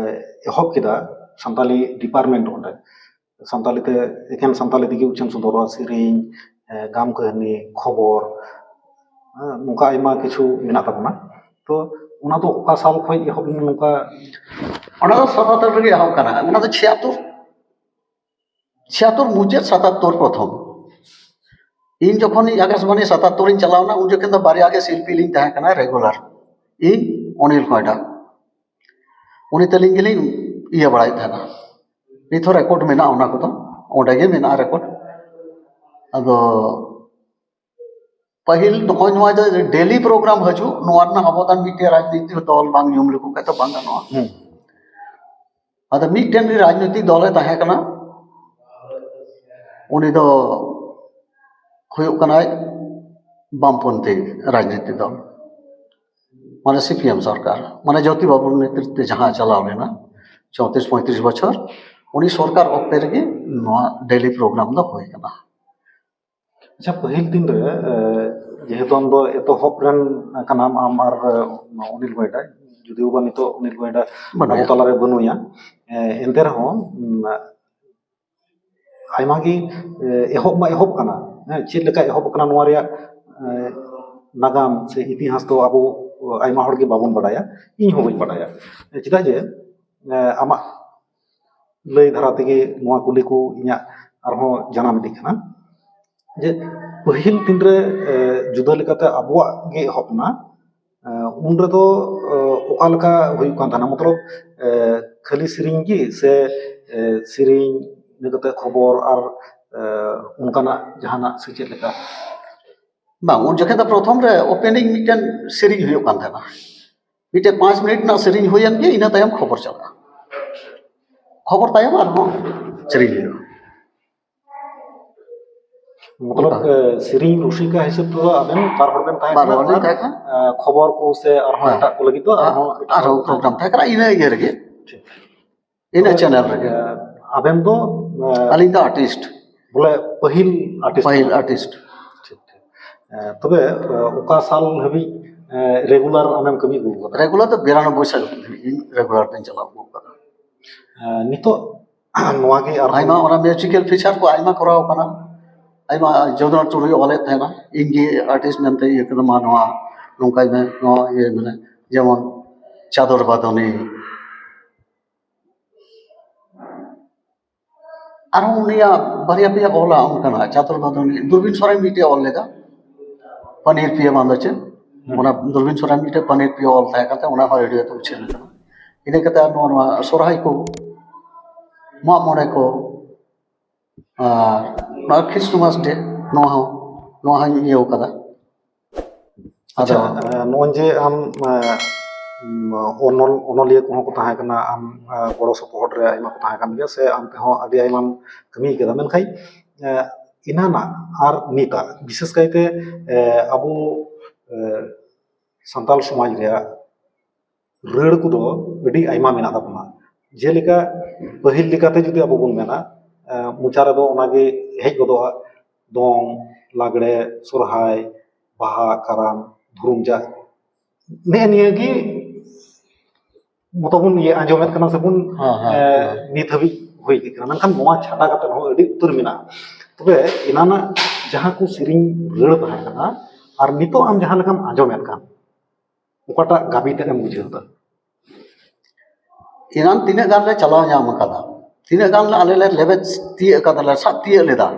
ᱮᱦᱚᱵ ᱠᱮᱫᱟ, ᱥᱟᱱᱛᱟᱞᱤ ᱰᱤᱯᱟᱨᱴᱢᱮᱱᱴ ᱚᱸᱰᱮ ᱥᱟᱱᱛᱟᱞᱤ ᱛᱮ, ᱮᱠᱮᱱ ᱥᱟᱱᱛᱟᱞᱤ ᱛᱮᱜᱮ ᱩᱪᱷᱟᱹᱱ ᱥᱚᱫᱚᱨᱚᱜᱼᱟ, ᱥᱮᱨᱮᱧ, ᱜᱟᱢ ᱠᱟᱹᱦᱱᱤ, ᱠᱷᱚᱵᱚᱨ, ᱱᱚᱝᱠᱟ ᱟᱭᱢᱟ ᱠᱤᱪᱷᱩ ᱢᱮᱱᱟᱜ ᱛᱟᱵᱚᱱᱟ᱾ ᱛᱚ ᱚᱱᱟ ᱫᱚ ᱚᱠᱟ ᱥᱟᱞ ᱠᱷᱚᱱ ᱮᱦᱚᱵ ᱞᱮᱱᱟ ᱱᱚᱝᱠᱟ? ᱚᱱᱟ ᱫᱚ ᱥᱟᱛᱟᱛᱛᱚᱨ ᱨᱮᱜᱮ ᱮᱦᱚᱵ ᱠᱟᱱᱟ᱾ ᱚᱱᱟ ᱫᱚ ᱪᱷᱤᱭᱟᱛᱛᱚᱨ ᱪᱷᱤᱭᱟᱛᱛᱚᱨ ᱢᱩᱪᱟᱹᱫ, ᱥᱟᱛᱟᱛᱛᱚᱨ ᱯᱨᱚᱛᱷᱚᱢ᱾ ᱤᱧ ᱡᱚᱠᱷᱚᱱ ᱤᱧ ᱟᱠᱟᱥᱵᱟᱱᱤ ᱥᱟᱛᱟᱛᱛᱚᱨ ᱤᱧ ᱪᱟᱞᱟᱣ ᱮᱱᱟ, ᱩᱱ ᱡᱚᱠᱷᱚᱱ ᱫᱚ ᱵᱟᱨᱭᱟ ᱜᱮ ᱥᱤᱞᱯᱤ ᱞᱤᱧ ᱛᱟᱦᱮᱸ ᱠᱟᱱᱟ ᱨᱮᱜᱩᱞᱟᱨ, ᱤᱧ ᱚᱱᱤᱞ ᱠᱚᱭᱰᱟ᱾ ᱩᱱᱤ ᱛᱟᱹᱞᱤᱧ ᱜᱮᱞᱤᱧ ᱤᱭᱟᱹ ᱵᱟᱲᱟᱭᱮᱫ ᱛᱟᱦᱮᱱᱟ᱾ ᱱᱤᱛ ᱦᱚᱸ ᱨᱮᱠᱚᱨᱰ ᱢᱮᱱᱟᱜᱼᱟ, ᱚᱱᱟ ᱠᱚᱫᱚ ᱚᱸᱰᱮ ᱜᱮ ᱢᱮᱱᱟᱜᱼᱟ ᱨᱮᱠᱚᱨᱰ᱾ ᱟᱫᱚ ᱯᱟᱹᱦᱤᱞ ᱱᱚᱜᱼᱚᱭ ᱱᱚᱣᱟ ᱡᱮ ᱰᱮᱞᱤ ᱯᱨᱳᱜᱨᱟᱢ ᱦᱤᱡᱩᱜ, ᱱᱚᱣᱟ ᱨᱮᱱᱟᱜ ᱚᱵᱚᱫᱟᱱ ᱢᱤᱫᱴᱮᱱ ᱨᱟᱡᱽᱱᱤᱛᱤ ᱫᱚᱞ ᱵᱟᱝ ᱧᱩᱢ ᱞᱮᱠᱚ ᱠᱷᱟᱱ ᱫᱚ ᱵᱟᱝ ᱜᱟᱱᱚᱜᱼᱟ᱾ ᱟᱫᱚ ᱢᱤᱫᱴᱮᱱ ᱨᱟᱡᱽᱱᱤᱛᱤ ᱫᱚᱞᱮ ᱛᱟᱦᱮᱸ ᱠᱟᱱᱟ, ᱩᱱᱤ ᱫᱚ ᱦᱩᱭᱩᱜ ᱠᱟᱱᱟᱭ ᱵᱟᱢᱯᱚᱱᱛᱷᱤ ᱨᱟᱡᱽᱱᱤᱛᱤ ᱫᱚᱞ, ᱢᱟᱱᱮ ᱥᱤᱯᱤᱮᱢ ᱥᱚᱨᱠᱟᱨ, ᱢᱟᱱᱮ ᱡᱳᱛᱤ ᱵᱟᱵᱩ ᱱᱮᱛᱨᱤᱛᱵ ᱛᱮ ᱡᱟᱦᱟᱸ ᱪᱟᱞᱟᱣ ᱞᱮᱱᱟ ᱪᱚᱣᱛᱨᱤᱥ ᱯᱚᱸᱭᱛᱨᱤᱥ ᱵᱚᱪᱷᱚᱨ, ᱩᱱᱤ ᱥᱚᱨᱠᱟᱨ ᱚᱠᱛᱮ ᱨᱮᱜᱮ ᱱᱚᱣᱟ ᱰᱮᱞᱤ ᱯᱨᱳᱜᱨᱟᱢ ᱫᱚ ᱦᱩᱭ ᱠᱟᱱᱟ᱾ ᱟᱪᱪᱷᱟ, ᱯᱟᱹᱦᱤᱞ ᱫᱤᱱ ᱨᱮ ᱡᱮᱦᱮᱛᱩ ᱟᱢ ᱫᱚ ᱮᱛᱚᱦᱚᱵ ᱨᱮᱱ ᱠᱟᱱᱟᱢ ᱟᱢ ᱟᱨ ᱚᱱᱤᱞ ᱜᱚᱭᱰᱟ, ᱡᱩᱫᱤᱣ ᱵᱟ ᱱᱤᱛᱚᱜ ᱚᱱᱤᱞ ᱜᱚᱭᱰᱟ ᱟᱵᱚ ᱛᱟᱞᱟᱨᱮ ᱵᱟᱹᱱᱩᱭᱟ, ᱮᱱᱛᱮ ᱨᱮᱦᱚᱸ ᱟᱭᱢᱟ ᱜᱮ ᱮᱦᱚᱵ ᱢᱟ ᱮᱦᱚᱵ ᱠᱟᱱᱟ, ᱦᱮᱸ, ᱪᱮᱫ ᱞᱮᱠᱟ ᱮᱦᱚᱵ ᱠᱟᱱᱟ ᱱᱚᱣᱟ ᱨᱮᱭᱟᱜ ᱱᱟᱜᱟᱢ ᱥᱮ ᱤᱛᱤᱦᱟᱥ ᱫᱚ ᱟᱵᱚ ᱟᱭᱢᱟ ᱦᱚᱲ ᱜᱮ ᱵᱟᱵᱚᱱ ᱵᱟᱰᱟᱭᱟ, ᱤᱧ ᱦᱚᱸ ᱵᱟᱹᱧ ᱵᱟᱰᱟᱭᱟ᱾ ᱪᱮᱫᱟᱜ ᱡᱮ ᱟᱢᱟᱜ ᱞᱟᱹᱭ ᱫᱷᱟᱨᱟ ᱛᱮᱜᱮ ᱱᱚᱣᱟ ᱠᱩᱞᱤ ᱠᱚ ᱤᱧᱟᱹᱜ ᱟᱨᱦᱚᱸ ᱡᱟᱱᱟᱢ ᱤᱫᱤᱜ ᱠᱟᱱᱟ ᱡᱮ ᱯᱟᱹᱦᱤᱞ ᱫᱤᱱ ᱨᱮ ᱡᱩᱫᱟᱹ ᱞᱮᱠᱟᱛᱮ ᱟᱵᱚᱣᱟᱜ ᱜᱮ ᱮᱦᱚᱵ ᱮᱱᱟ, ᱩᱱ ᱨᱮᱫᱚ ᱚᱠᱟ ᱞᱮᱠᱟ ᱦᱩᱭᱩᱜ ᱠᱟᱱ ᱛᱟᱦᱮᱱᱟ? ᱢᱚᱛᱞᱚᱵ ᱠᱷᱟᱹᱞᱤ ᱥᱮᱨᱮᱧ ᱜᱮ ᱥᱮ ᱥᱮᱨᱮᱧ ᱤᱱᱟᱹ ᱠᱟᱛᱮ ᱠᱷᱚᱵᱚᱨ ᱟᱨ ᱚᱱᱠᱟᱱᱟᱜ ᱡᱟᱦᱟᱱᱟᱜ ᱥᱮ ᱪᱮᱫ ᱞᱮᱠᱟ? ᱵᱟᱝ, ᱩᱱ ᱡᱚᱠᱷᱮᱡ ᱫᱚ ᱯᱨᱚᱛᱷᱚᱢ ᱨᱮ ᱳᱯᱮᱱᱤᱝ ᱢᱤᱫᱴᱮᱱ ᱥᱮᱨᱮᱧ ᱦᱩᱭᱩᱜ ᱠᱟᱱ ᱛᱟᱦᱮᱱᱟ᱾ ᱢᱤᱫᱴᱮᱱ ᱯᱟᱸᱪ ᱢᱤᱱᱤᱴ ᱨᱮᱱᱟᱜ ᱥᱮᱨᱮᱧ ᱦᱩᱭᱮᱱ ᱜᱮ, ᱤᱱᱟᱹ ᱛᱟᱭᱚᱢ ᱠᱷᱚᱵᱚᱨ ᱪᱟᱞᱟᱜᱼᱟ᱾ ᱠᱷᱚᱵᱚᱨ ᱛᱟᱭᱚᱢ ᱟᱨᱦᱚᱸ ᱥᱮᱨᱮᱧ ᱦᱩᱭᱩᱜᱼᱟ᱾ ᱢᱚᱛᱞᱚᱵ ᱥᱮᱨᱮᱧ ᱨᱩᱥᱤᱠᱟ ᱦᱤᱥᱟᱹᱵ ᱛᱮᱫᱚ ᱟᱵᱮᱱ ᱵᱟᱨ ᱦᱚᱲ ᱵᱮᱱ ᱛᱟᱦᱮᱸ ᱠᱟᱱᱟ, ᱵᱟᱨ ᱦᱚᱲ ᱞᱤᱧ ᱛᱟᱦᱮᱸ ᱠᱟᱱᱟ᱾ ᱠᱷᱚᱵᱚᱨ ᱠᱚ ᱥᱮ ᱟᱨᱦᱚᱸ ᱮᱴᱟᱜ ᱠᱚ ᱞᱟᱹᱜᱤᱫ ᱫᱚ ᱟᱨᱦᱚᱸ ᱮᱴᱟᱜ ᱟᱨᱦᱚᱸ ᱯᱨᱳᱜᱨᱟᱢ ᱛᱟᱦᱮᱸ ᱠᱟᱱᱟ ᱤᱱᱟᱹ ᱤᱭᱟᱹ ᱨᱮᱜᱮ, ᱤᱱᱟᱹ ᱪᱮᱱᱮᱞ ᱨᱮᱜᱮ᱾ ᱟᱵᱮᱱ ᱫᱚ ᱟᱹᱞᱤᱧ ᱫᱚ ᱟᱨᱴᱤᱥᱴ᱾ ᱵᱚᱞᱮ ᱯᱟᱹᱦᱤᱞ ᱟᱨᱴᱤᱥᱴ᱾ ᱯᱟᱹᱦᱤᱞ ᱟᱨᱴᱤᱥᱴ᱾ ᱴᱷᱤᱠ, ᱴᱷᱤᱠ᱾ ᱛᱚᱵᱮ ᱚᱠᱟ ᱥᱟᱞ ᱦᱟᱹᱵᱤᱡ ᱨᱮᱜᱩᱞᱟᱨ ᱟᱢᱮᱢ ᱠᱟᱹᱢᱤ ᱟᱹᱜᱩ ᱟᱠᱟᱫᱟ? ᱨᱮᱜᱩᱞᱟᱨ ᱫᱚ ᱵᱤᱨᱟᱱᱚᱵᱵᱳᱭ ᱥᱟᱞ ᱫᱷᱟᱹᱵᱤᱡ ᱤᱧ ᱨᱮᱜᱩᱞᱟᱨ ᱫᱚᱧ ᱪᱟᱞᱟᱣ ᱟᱹᱜᱩ ᱟᱠᱟᱫᱟ᱾ ᱱᱤᱛᱚᱜ ᱱᱚᱣᱟ ᱜᱮ ᱟᱨᱦᱚᱸ ᱟᱭᱢᱟ ᱚᱱᱟ ᱢᱤᱭᱩᱡᱤᱠᱟᱞ ᱯᱷᱤᱪᱟᱨ ᱠᱚ ᱟᱭᱢᱟ ᱠᱚᱨᱟᱣ ᱠᱟᱱᱟ᱾ ᱟᱭᱢᱟ ᱡᱚᱫᱩᱱᱟᱛᱷ ᱴᱩᱰᱩᱭ ᱚᱞᱮᱫ ᱛᱟᱦᱮᱱᱟ, ᱤᱧ ᱜᱮ ᱟᱨᱴᱤᱥᱴ ᱢᱮᱱᱛᱮ ᱤᱭᱟᱹ ᱠᱟᱫᱟ, ᱢᱟ ᱱᱚᱣᱟ ᱱᱚᱝᱠᱟᱭ ᱢᱮ, ᱱᱚᱣᱟ ᱤᱭᱟᱹᱭ ᱢᱮ, ᱡᱮᱢᱚᱱ ᱪᱟᱫᱚᱨ ᱵᱟᱸᱫᱷᱚᱱᱤ᱾ ᱟᱨᱦᱚᱸ ᱩᱱᱤᱭᱟᱜ ᱵᱟᱨᱭᱟ ᱯᱮᱭᱟ ᱚᱞᱟ ᱚᱱᱠᱟᱱᱟᱜ, ᱪᱟᱫᱚᱨ ᱵᱟᱸᱫᱷᱚᱱᱤ, ᱫᱩᱨᱵᱤᱱ ᱥᱚᱨᱮᱱ ᱢᱤᱫᱴᱮᱡ ᱚᱞ ᱞᱮᱫᱟ, ᱯᱟᱱᱤᱨ ᱯᱤᱭᱟ ᱵᱟᱸᱫᱚ ᱪᱮᱫ, ᱦᱩᱸ᱾ ᱚᱱᱟ ᱫᱩᱨᱵᱤᱱ ᱥᱚᱨᱮᱱ ᱢᱤᱫᱴᱮᱡ ᱯᱟᱱᱤᱨ ᱯᱤᱭᱟ ᱚᱞ ᱛᱟᱦᱮᱸ ᱠᱟᱱ ᱛᱟᱭᱟ, ᱚᱱᱟ ᱦᱚᱸ ᱨᱮᱰᱤᱭᱳ ᱛᱮ ᱩᱪᱷᱟᱹᱱ ᱟᱠᱟᱱᱟ᱾ ᱤᱱᱟᱹ ᱠᱟᱛᱮ ᱟᱨ ᱱᱚᱣᱟ, ᱱᱚᱣᱟ ᱥᱚᱨᱦᱟᱭ ᱠᱚ, ᱢᱟᱜ ᱢᱚᱬᱮ ᱠᱚ, ᱟᱨ ᱱᱚᱣᱟ ᱠᱷᱨᱤᱥᱴᱢᱟᱥ ᱰᱮ, ᱱᱚᱣᱟ ᱦᱚᱸ, ᱱᱚᱣᱟ ᱦᱚᱸᱧ ᱤᱭᱟᱹᱣ ᱠᱟᱫᱟ᱾ ᱟᱫᱚ ᱟᱪᱪᱷᱟ, ᱮ, ᱱᱚᱜᱼᱚᱭ ᱡᱮ ᱟᱢ, ᱮ, ᱩᱢ, ᱚᱱᱚᱞ-, ᱚᱱᱚᱞᱤᱭᱟᱹ ᱠᱚᱦᱚᱸ ᱠᱚ ᱛᱟᱦᱮᱸ ᱠᱟᱱᱟ, ᱟᱢ, ᱮ, ᱜᱚᱲᱚ ᱥᱚᱯᱚᱦᱚᱫ ᱨᱮ ᱟᱭᱢᱟ ᱠᱚ ᱛᱟᱦᱮᱸ ᱠᱟᱱ ᱜᱮᱭᱟ, ᱥᱮ ᱟᱢ ᱛᱮᱦᱚᱸ ᱟᱹᱰᱤ ᱟᱭᱢᱟᱢ ᱠᱟᱹᱢᱤ ᱠᱟᱫᱟ, ᱢᱮᱱᱠᱷᱟᱱ, ᱮ, ᱮᱱᱟᱱᱟᱜ ᱟᱨ ᱱᱤᱛᱟᱜ, ᱵᱤᱥᱮᱥ ᱠᱟᱭᱛᱮ, ᱮ, ᱟᱵᱚ, ᱮ, ᱥᱟᱱᱛᱟᱲ ᱥᱚᱢᱟᱡᱽ ᱨᱮᱭᱟᱜ ᱨᱟᱹᱲ ᱠᱚᱫᱚ ᱟᱹᱰᱤ ᱟᱭᱢᱟ ᱢᱮᱱᱟᱜ ᱛᱟᱵᱚᱱᱟ᱾ ᱡᱮᱞᱮᱠᱟ ᱯᱟᱹᱦᱤᱞ ᱞᱮᱠᱟᱛᱮ ᱡᱩᱫᱤ ᱟᱵᱚ ᱵᱚᱱ ᱢᱮᱱᱟ, ᱮ, ᱢᱚᱪᱟ ᱨᱮᱫᱚ ᱚᱱᱟᱜᱮ ᱦᱮᱡ ᱜᱚᱫᱚᱜᱼᱟ, ᱫᱚᱝ, ᱞᱟᱜᱽᱲᱮ, ᱥᱚᱨᱦᱟᱭ, ᱵᱟᱦᱟ, ᱠᱟᱨᱟᱢ, ᱫᱷᱩᱨᱩᱢ ᱡᱟᱜ, ᱱᱮᱜᱼᱮ ᱱᱤᱭᱟᱹ ᱜᱮ ᱢᱚᱛᱚ ᱵᱚᱱ ᱤᱭᱟᱹ ᱟᱸᱡᱚᱢᱮᱫ ᱠᱟᱱᱟ ᱥᱮᱵᱚᱱ, ᱦᱮᱸ, ᱦᱮᱸ, ᱮ, ᱦᱮᱸ᱾ ᱱᱤᱛ ᱦᱟᱹᱵᱤᱡ ᱦᱩᱭ ᱤᱫᱤᱜ ᱠᱟᱱᱟ᱾ ᱢᱮᱱᱠᱷᱟᱱ ᱱᱚᱣᱟ ᱪᱷᱟᱰᱟ ᱠᱟᱛᱮ ᱦᱚᱸ ᱟᱹᱰᱤ ᱩᱛᱟᱹᱨ ᱢᱮᱱᱟᱜᱼᱟ᱾ ᱛᱚᱵᱮ ᱮᱱᱟᱱᱟᱜ ᱡᱟᱦᱟᱸ ᱠᱚ ᱥᱮᱨᱮᱧ ᱨᱟᱹᱲ ᱛᱟᱦᱮᱸ ᱠᱟᱱᱟ ᱟᱨ ᱱᱤᱛᱚᱜ ᱟᱢ ᱡᱟᱦᱟᱸ ᱞᱮᱠᱟᱢ ᱟᱸᱡᱚᱢᱮᱫ ᱠᱟᱱ, ᱚᱠᱟᱴᱟᱜ ᱜᱟᱵᱮ ᱛᱮᱫ ᱮᱢ ᱵᱩᱡᱷᱟᱹᱣ ᱮᱫᱟ? ᱮᱱᱟᱱ ᱛᱤᱱᱟᱹᱜ ᱜᱟᱱ ᱞᱮ ᱪᱟᱞᱟᱣ ᱧᱟᱢ ᱟᱠᱟᱫᱟ, ᱛᱤᱱᱟᱹᱜ ᱜᱟᱱ ᱟᱞᱮ ᱞᱮ ᱞᱮᱵᱮᱫ ᱛᱤᱭᱟᱹᱜ ᱟᱠᱟᱫᱟ, ᱞᱮ ᱥᱟᱵ ᱛᱤᱭᱟᱹᱜ ᱞᱮᱫᱟ,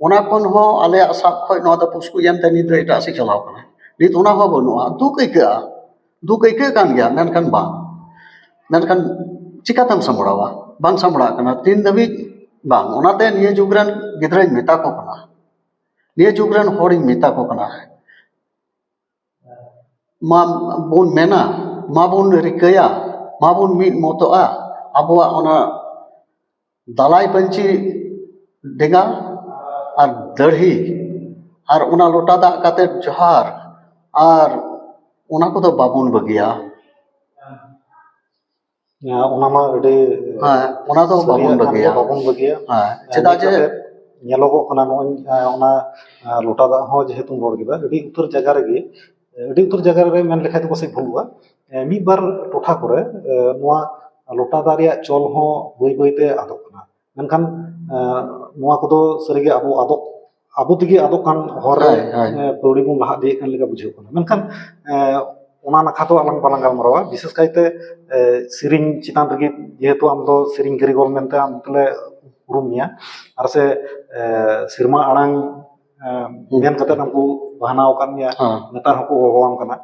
ᱚᱱᱟ ᱠᱷᱚᱱ ᱦᱚᱸ ᱟᱞᱮᱭᱟᱜ ᱥᱟᱵ ᱠᱷᱚᱱ ᱱᱚᱣᱟ ᱫᱚ ᱯᱩᱥᱠᱩᱡ ᱮᱱᱛᱮ ᱱᱤᱛ ᱫᱚ ᱮᱴᱟᱜ ᱥᱮᱫ ᱪᱟᱞᱟᱣ ᱠᱟᱱᱟ᱾ ᱱᱤᱛ ᱚᱱᱟ ᱦᱚᱸ ᱵᱟᱹᱱᱩᱜᱼᱟ, ᱫᱩᱠ ᱟᱹᱭᱠᱟᱹᱜᱼᱟ, ᱫᱩᱠ ᱟᱹᱭᱠᱟᱹᱜ ᱠᱟᱱ ᱜᱮᱭᱟ, ᱢᱮᱱᱠᱷᱟᱱ ᱵᱟᱝ, ᱢᱮᱱᱠᱷᱟᱱ ᱪᱤᱠᱟᱛᱮᱢ ᱥᱟᱢᱵᱲᱟᱣᱟ? ᱵᱟᱝ ᱥᱟᱢᱵᱲᱟᱜ ᱠᱟᱱᱟ ᱛᱤᱱ ᱫᱷᱟᱹᱵᱤᱡ ᱵᱟᱝ᱾ ᱚᱱᱟᱛᱮ ᱱᱤᱭᱟᱹ ᱡᱩᱜᱽ ᱨᱮᱱ ᱜᱤᱫᱽᱨᱟᱹᱧ ᱢᱮᱛᱟ ᱠᱚ ᱠᱟᱱᱟ, ᱱᱤᱭᱟᱹ ᱡᱩᱜᱽ ᱨᱮᱱ ᱦᱚᱲᱤᱧ ᱢᱮᱛᱟ ᱠᱚ ᱠᱟᱱᱟ, ᱢᱟ ᱵᱚᱱ ᱢᱮᱱᱟ, ᱢᱟ ᱵᱚᱱ ᱨᱤᱠᱟᱹᱭᱟ, ᱢᱟ ᱵᱚᱱ ᱢᱤᱫ ᱢᱚᱛᱚᱜᱼᱟ, ᱟᱵᱚᱣᱟᱜ ᱚᱱᱟ ᱫᱟᱞᱟᱭ ᱯᱟᱹᱧᱪᱤ ᱰᱮᱸᱜᱟ ᱟᱨ ᱫᱟᱹᱲᱦᱤ ᱟᱨ ᱚᱱᱟ ᱞᱚᱴᱟ ᱫᱟᱜ ᱠᱟᱛᱮ ᱡᱚᱦᱟᱨ ᱟᱨ ᱚᱱᱟ ᱠᱚᱫᱚ ᱵᱟᱵᱚᱱ ᱵᱟᱹᱜᱤᱭᱟ᱾ ᱦᱮᱸ, ᱚᱱᱟ ᱢᱟ ᱟᱹᱰᱤ ᱦᱮᱸ, ᱚᱱᱟ ᱫᱚ ᱥᱟᱹᱨᱤᱭᱟᱜ ᱵᱟᱵᱚᱱ ᱠᱟᱱ ᱜᱮ, ᱵᱟᱹᱜᱤᱭᱟ᱾ ᱵᱟᱵᱚᱱ ᱵᱟᱹᱜᱤᱭᱟ᱾ ᱦᱮᱸ, ᱦᱮᱸ, ᱪᱮᱫᱟᱜ ᱱᱤᱛ ᱡᱮ ᱠᱟᱛᱮ ᱧᱮᱞᱚᱜᱚᱜ ᱠᱟᱱᱟ, ᱱᱚᱜᱼᱚᱭ, ᱮᱸ, ᱚᱱᱟ, ᱮᱸ, ᱞᱚᱴᱟ ᱫᱟᱜ ᱦᱚᱸ ᱡᱮᱦᱮᱛᱩᱢ ᱨᱚᱲ ᱠᱮᱫᱟ, ᱟᱹᱰᱤ ᱩᱛᱟᱹᱨ ᱡᱟᱭᱜᱟ ᱨᱮᱜᱮ, ᱟᱹᱰᱤ ᱩᱛᱟᱹᱨ ᱡᱟᱭᱜᱟ ᱨᱮ ᱢᱮᱱ ᱞᱮᱠᱷᱟᱡ ᱫᱚ ᱯᱟᱥᱮᱡ ᱵᱷᱩᱞᱩᱜᱼᱟ, ᱮᱸ, ᱢᱤᱫ ᱵᱟᱨ ᱴᱚᱴᱷᱟ ᱠᱚᱨᱮ, ᱮᱸ, ᱱᱚᱣᱟ ᱞᱚᱴᱟ ᱫᱟᱜ ᱨᱮᱭᱟᱜ ᱪᱚᱞ ᱦᱚᱸ ᱵᱟᱹᱭ ᱵᱟᱹᱭᱛᱮ ᱟᱫᱚᱜ ᱠᱟᱱᱟ᱾ ᱢᱮᱱᱠᱷᱟᱱ ᱱᱚᱣᱟ ᱠᱚᱫᱚ ᱥᱟᱹᱨᱤᱜᱮ ᱟᱵᱚ ᱟᱫᱚᱜ ᱟᱵᱚ ᱛᱮᱜᱮ ᱟᱫᱚᱜ ᱠᱟᱱ ᱦᱚᱨ ᱨᱮ ᱯᱟᱹᱣᱲᱤ ᱵᱚᱱ ᱞᱟᱦᱟ ᱤᱫᱤᱭᱮᱫ ᱠᱟᱱ ᱞᱮᱠᱟ ᱵᱩᱡᱷᱟᱹᱜ ᱠᱟᱱᱟ᱾ ᱢᱮᱱᱠᱷᱟᱱ ᱚᱱᱟ ᱱᱟᱠᱷᱟ ᱫᱚ ᱟᱞᱟᱝ ᱵᱟᱞᱟᱝ ᱜᱟᱞᱢᱟᱨᱟᱣᱟ᱾ ᱵᱤᱥᱮᱥ ᱠᱟᱭᱛᱮ ᱥᱮᱨᱮᱧ ᱪᱮᱛᱟᱱ ᱨᱮᱜᱮ, ᱡᱮᱦᱮᱛᱩ ᱟᱢ ᱫᱚ ᱥᱮᱨᱮᱧ ᱠᱟᱹᱨᱤᱜᱚᱞ ᱢᱮᱱᱛᱮ ᱟᱢ ᱫᱚᱞᱮ ᱩᱨᱩᱢ ᱢᱮᱭᱟ, ᱟᱨ ᱥᱮ ᱥᱮᱨᱢᱟ ᱟᱲᱟᱝ ᱢᱮᱱ ᱠᱟᱛᱮ ᱟᱢ ᱠᱚ ᱵᱟᱦᱱᱟᱣ ᱟᱠᱟᱫ ᱢᱮᱭᱟ, ᱱᱮᱛᱟᱨ ᱦᱚᱸᱠᱚ ᱦᱚᱦᱚᱣᱟᱢ ᱠᱟᱱᱟ᱾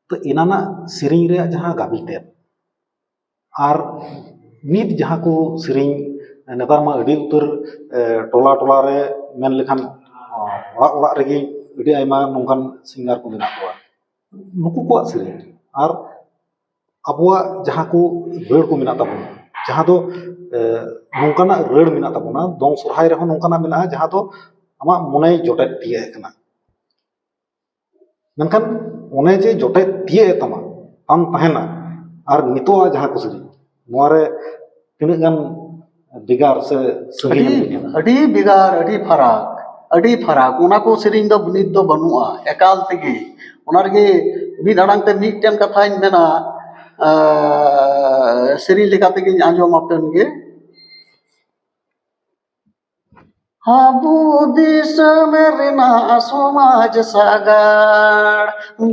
ᱛᱚ, ᱮᱱᱟᱱᱟᱜ ᱥᱮᱨᱮᱧ ᱨᱮᱭᱟᱜ ᱡᱟᱦᱟᱸ ᱜᱟᱵᱮ ᱛᱮᱫ ᱟᱨ ᱱᱤᱛ ᱡᱟᱦᱟᱸ ᱠᱚ ᱥᱮᱨᱮᱧ, ᱱᱮᱛᱟᱨ ᱢᱟ ᱟᱹᱰᱤ ᱩᱛᱟᱹᱨ ᱴᱚᱞᱟ ᱴᱚᱞᱟ ᱨᱮ, ᱢᱮᱱ ᱞᱮᱠᱷᱟᱱ ᱚᱲᱟᱜ ᱚᱲᱟᱜ ᱨᱮᱜᱮ ᱟᱹᱰᱤ ᱟᱭᱢᱟ ᱱᱚᱝᱠᱟᱱ ᱥᱤᱝᱜᱟᱨ ᱠᱚ ᱢᱮᱱᱟᱜ ᱠᱚᱣᱟ᱾ ᱱᱩᱠᱩ ᱠᱚᱣᱟᱜ ᱥᱮᱨᱮᱧ ᱟᱨ ᱟᱵᱚᱣᱟᱜ ᱡᱟᱦᱟᱸ ᱠᱚ ᱨᱟᱹᱲ ᱠᱚ ᱢᱮᱱᱟᱜ ᱛᱟᱵᱚᱱᱟ, ᱡᱟᱦᱟᱸ ᱫᱚ ᱱᱚᱝᱠᱟᱱᱟᱜ ᱨᱟᱹᱲ ᱢᱮᱱᱟᱜ ᱛᱟᱵᱚᱱᱟ, ᱫᱚᱝ ᱥᱚᱨᱦᱟᱭ ᱨᱮᱦᱚᱸ ᱱᱚᱝᱠᱟᱱᱟᱜ ᱢᱮᱱᱟᱜᱼᱟ ᱡᱟᱦᱟᱸ ᱫᱚ ᱟᱢᱟᱜ ᱢᱚᱱᱮᱭ ᱡᱚᱴᱮᱫ ᱛᱤᱭᱟᱹᱜ ᱮᱫ ᱠᱟᱱᱟ᱾ ᱢᱮᱱᱠᱷᱟᱱ ᱚᱱᱮ ᱡᱮ ᱡᱚᱴᱮᱫ ᱛᱤᱭᱟᱹᱜ ᱮ ᱛᱟᱢᱟ, ᱛᱟᱢ ᱛᱟᱦᱮᱱᱟ, ᱟᱨ ᱱᱤᱛᱚᱜ ᱟᱜ ᱡᱟᱦᱟᱸ ᱠᱚ ᱥᱮᱨᱮᱧ, ᱱᱚᱣᱟ ᱨᱮ ᱛᱤᱱᱟᱹᱜ ᱜᱟᱱ ᱵᱷᱮᱜᱟᱨ ᱥᱮ ᱥᱟᱺᱜᱤᱧ ᱟᱹᱰᱤ ᱟᱹᱰᱤ ᱵᱷᱮᱜᱟᱨ, ᱟᱹᱰᱤ ᱯᱷᱟᱨᱟᱠ, ᱟᱹᱰᱤ ᱯᱷᱟᱨᱟᱠ᱾ ᱚᱱᱟ ᱠᱚ ᱥᱮᱨᱮᱧ ᱫᱚ ᱱᱤᱛ ᱫᱚ ᱵᱟᱹᱱᱩᱜᱼᱟ ᱮᱠᱟᱞ ᱛᱮᱜᱮ᱾ ᱚᱱᱟ ᱨᱮᱜᱮ ᱢᱤᱫ ᱟᱲᱟᱝ ᱛᱮ ᱢᱤᱫᱴᱮᱱ ᱠᱟᱛᱷᱟᱧ ᱢᱮᱱᱟ, ᱥᱮᱨᱮᱧ ᱞᱮᱠᱟ ᱛᱮᱜᱮᱧ ᱟᱸᱡᱚᱢ ᱟᱯᱮᱱ ᱜᱮ᱾ ᱟᱵᱚ ᱫᱤᱥᱚᱢ ᱨᱮᱱᱟᱜ ᱥᱚᱢᱟᱡᱽ ᱥᱟᱜᱟᱲ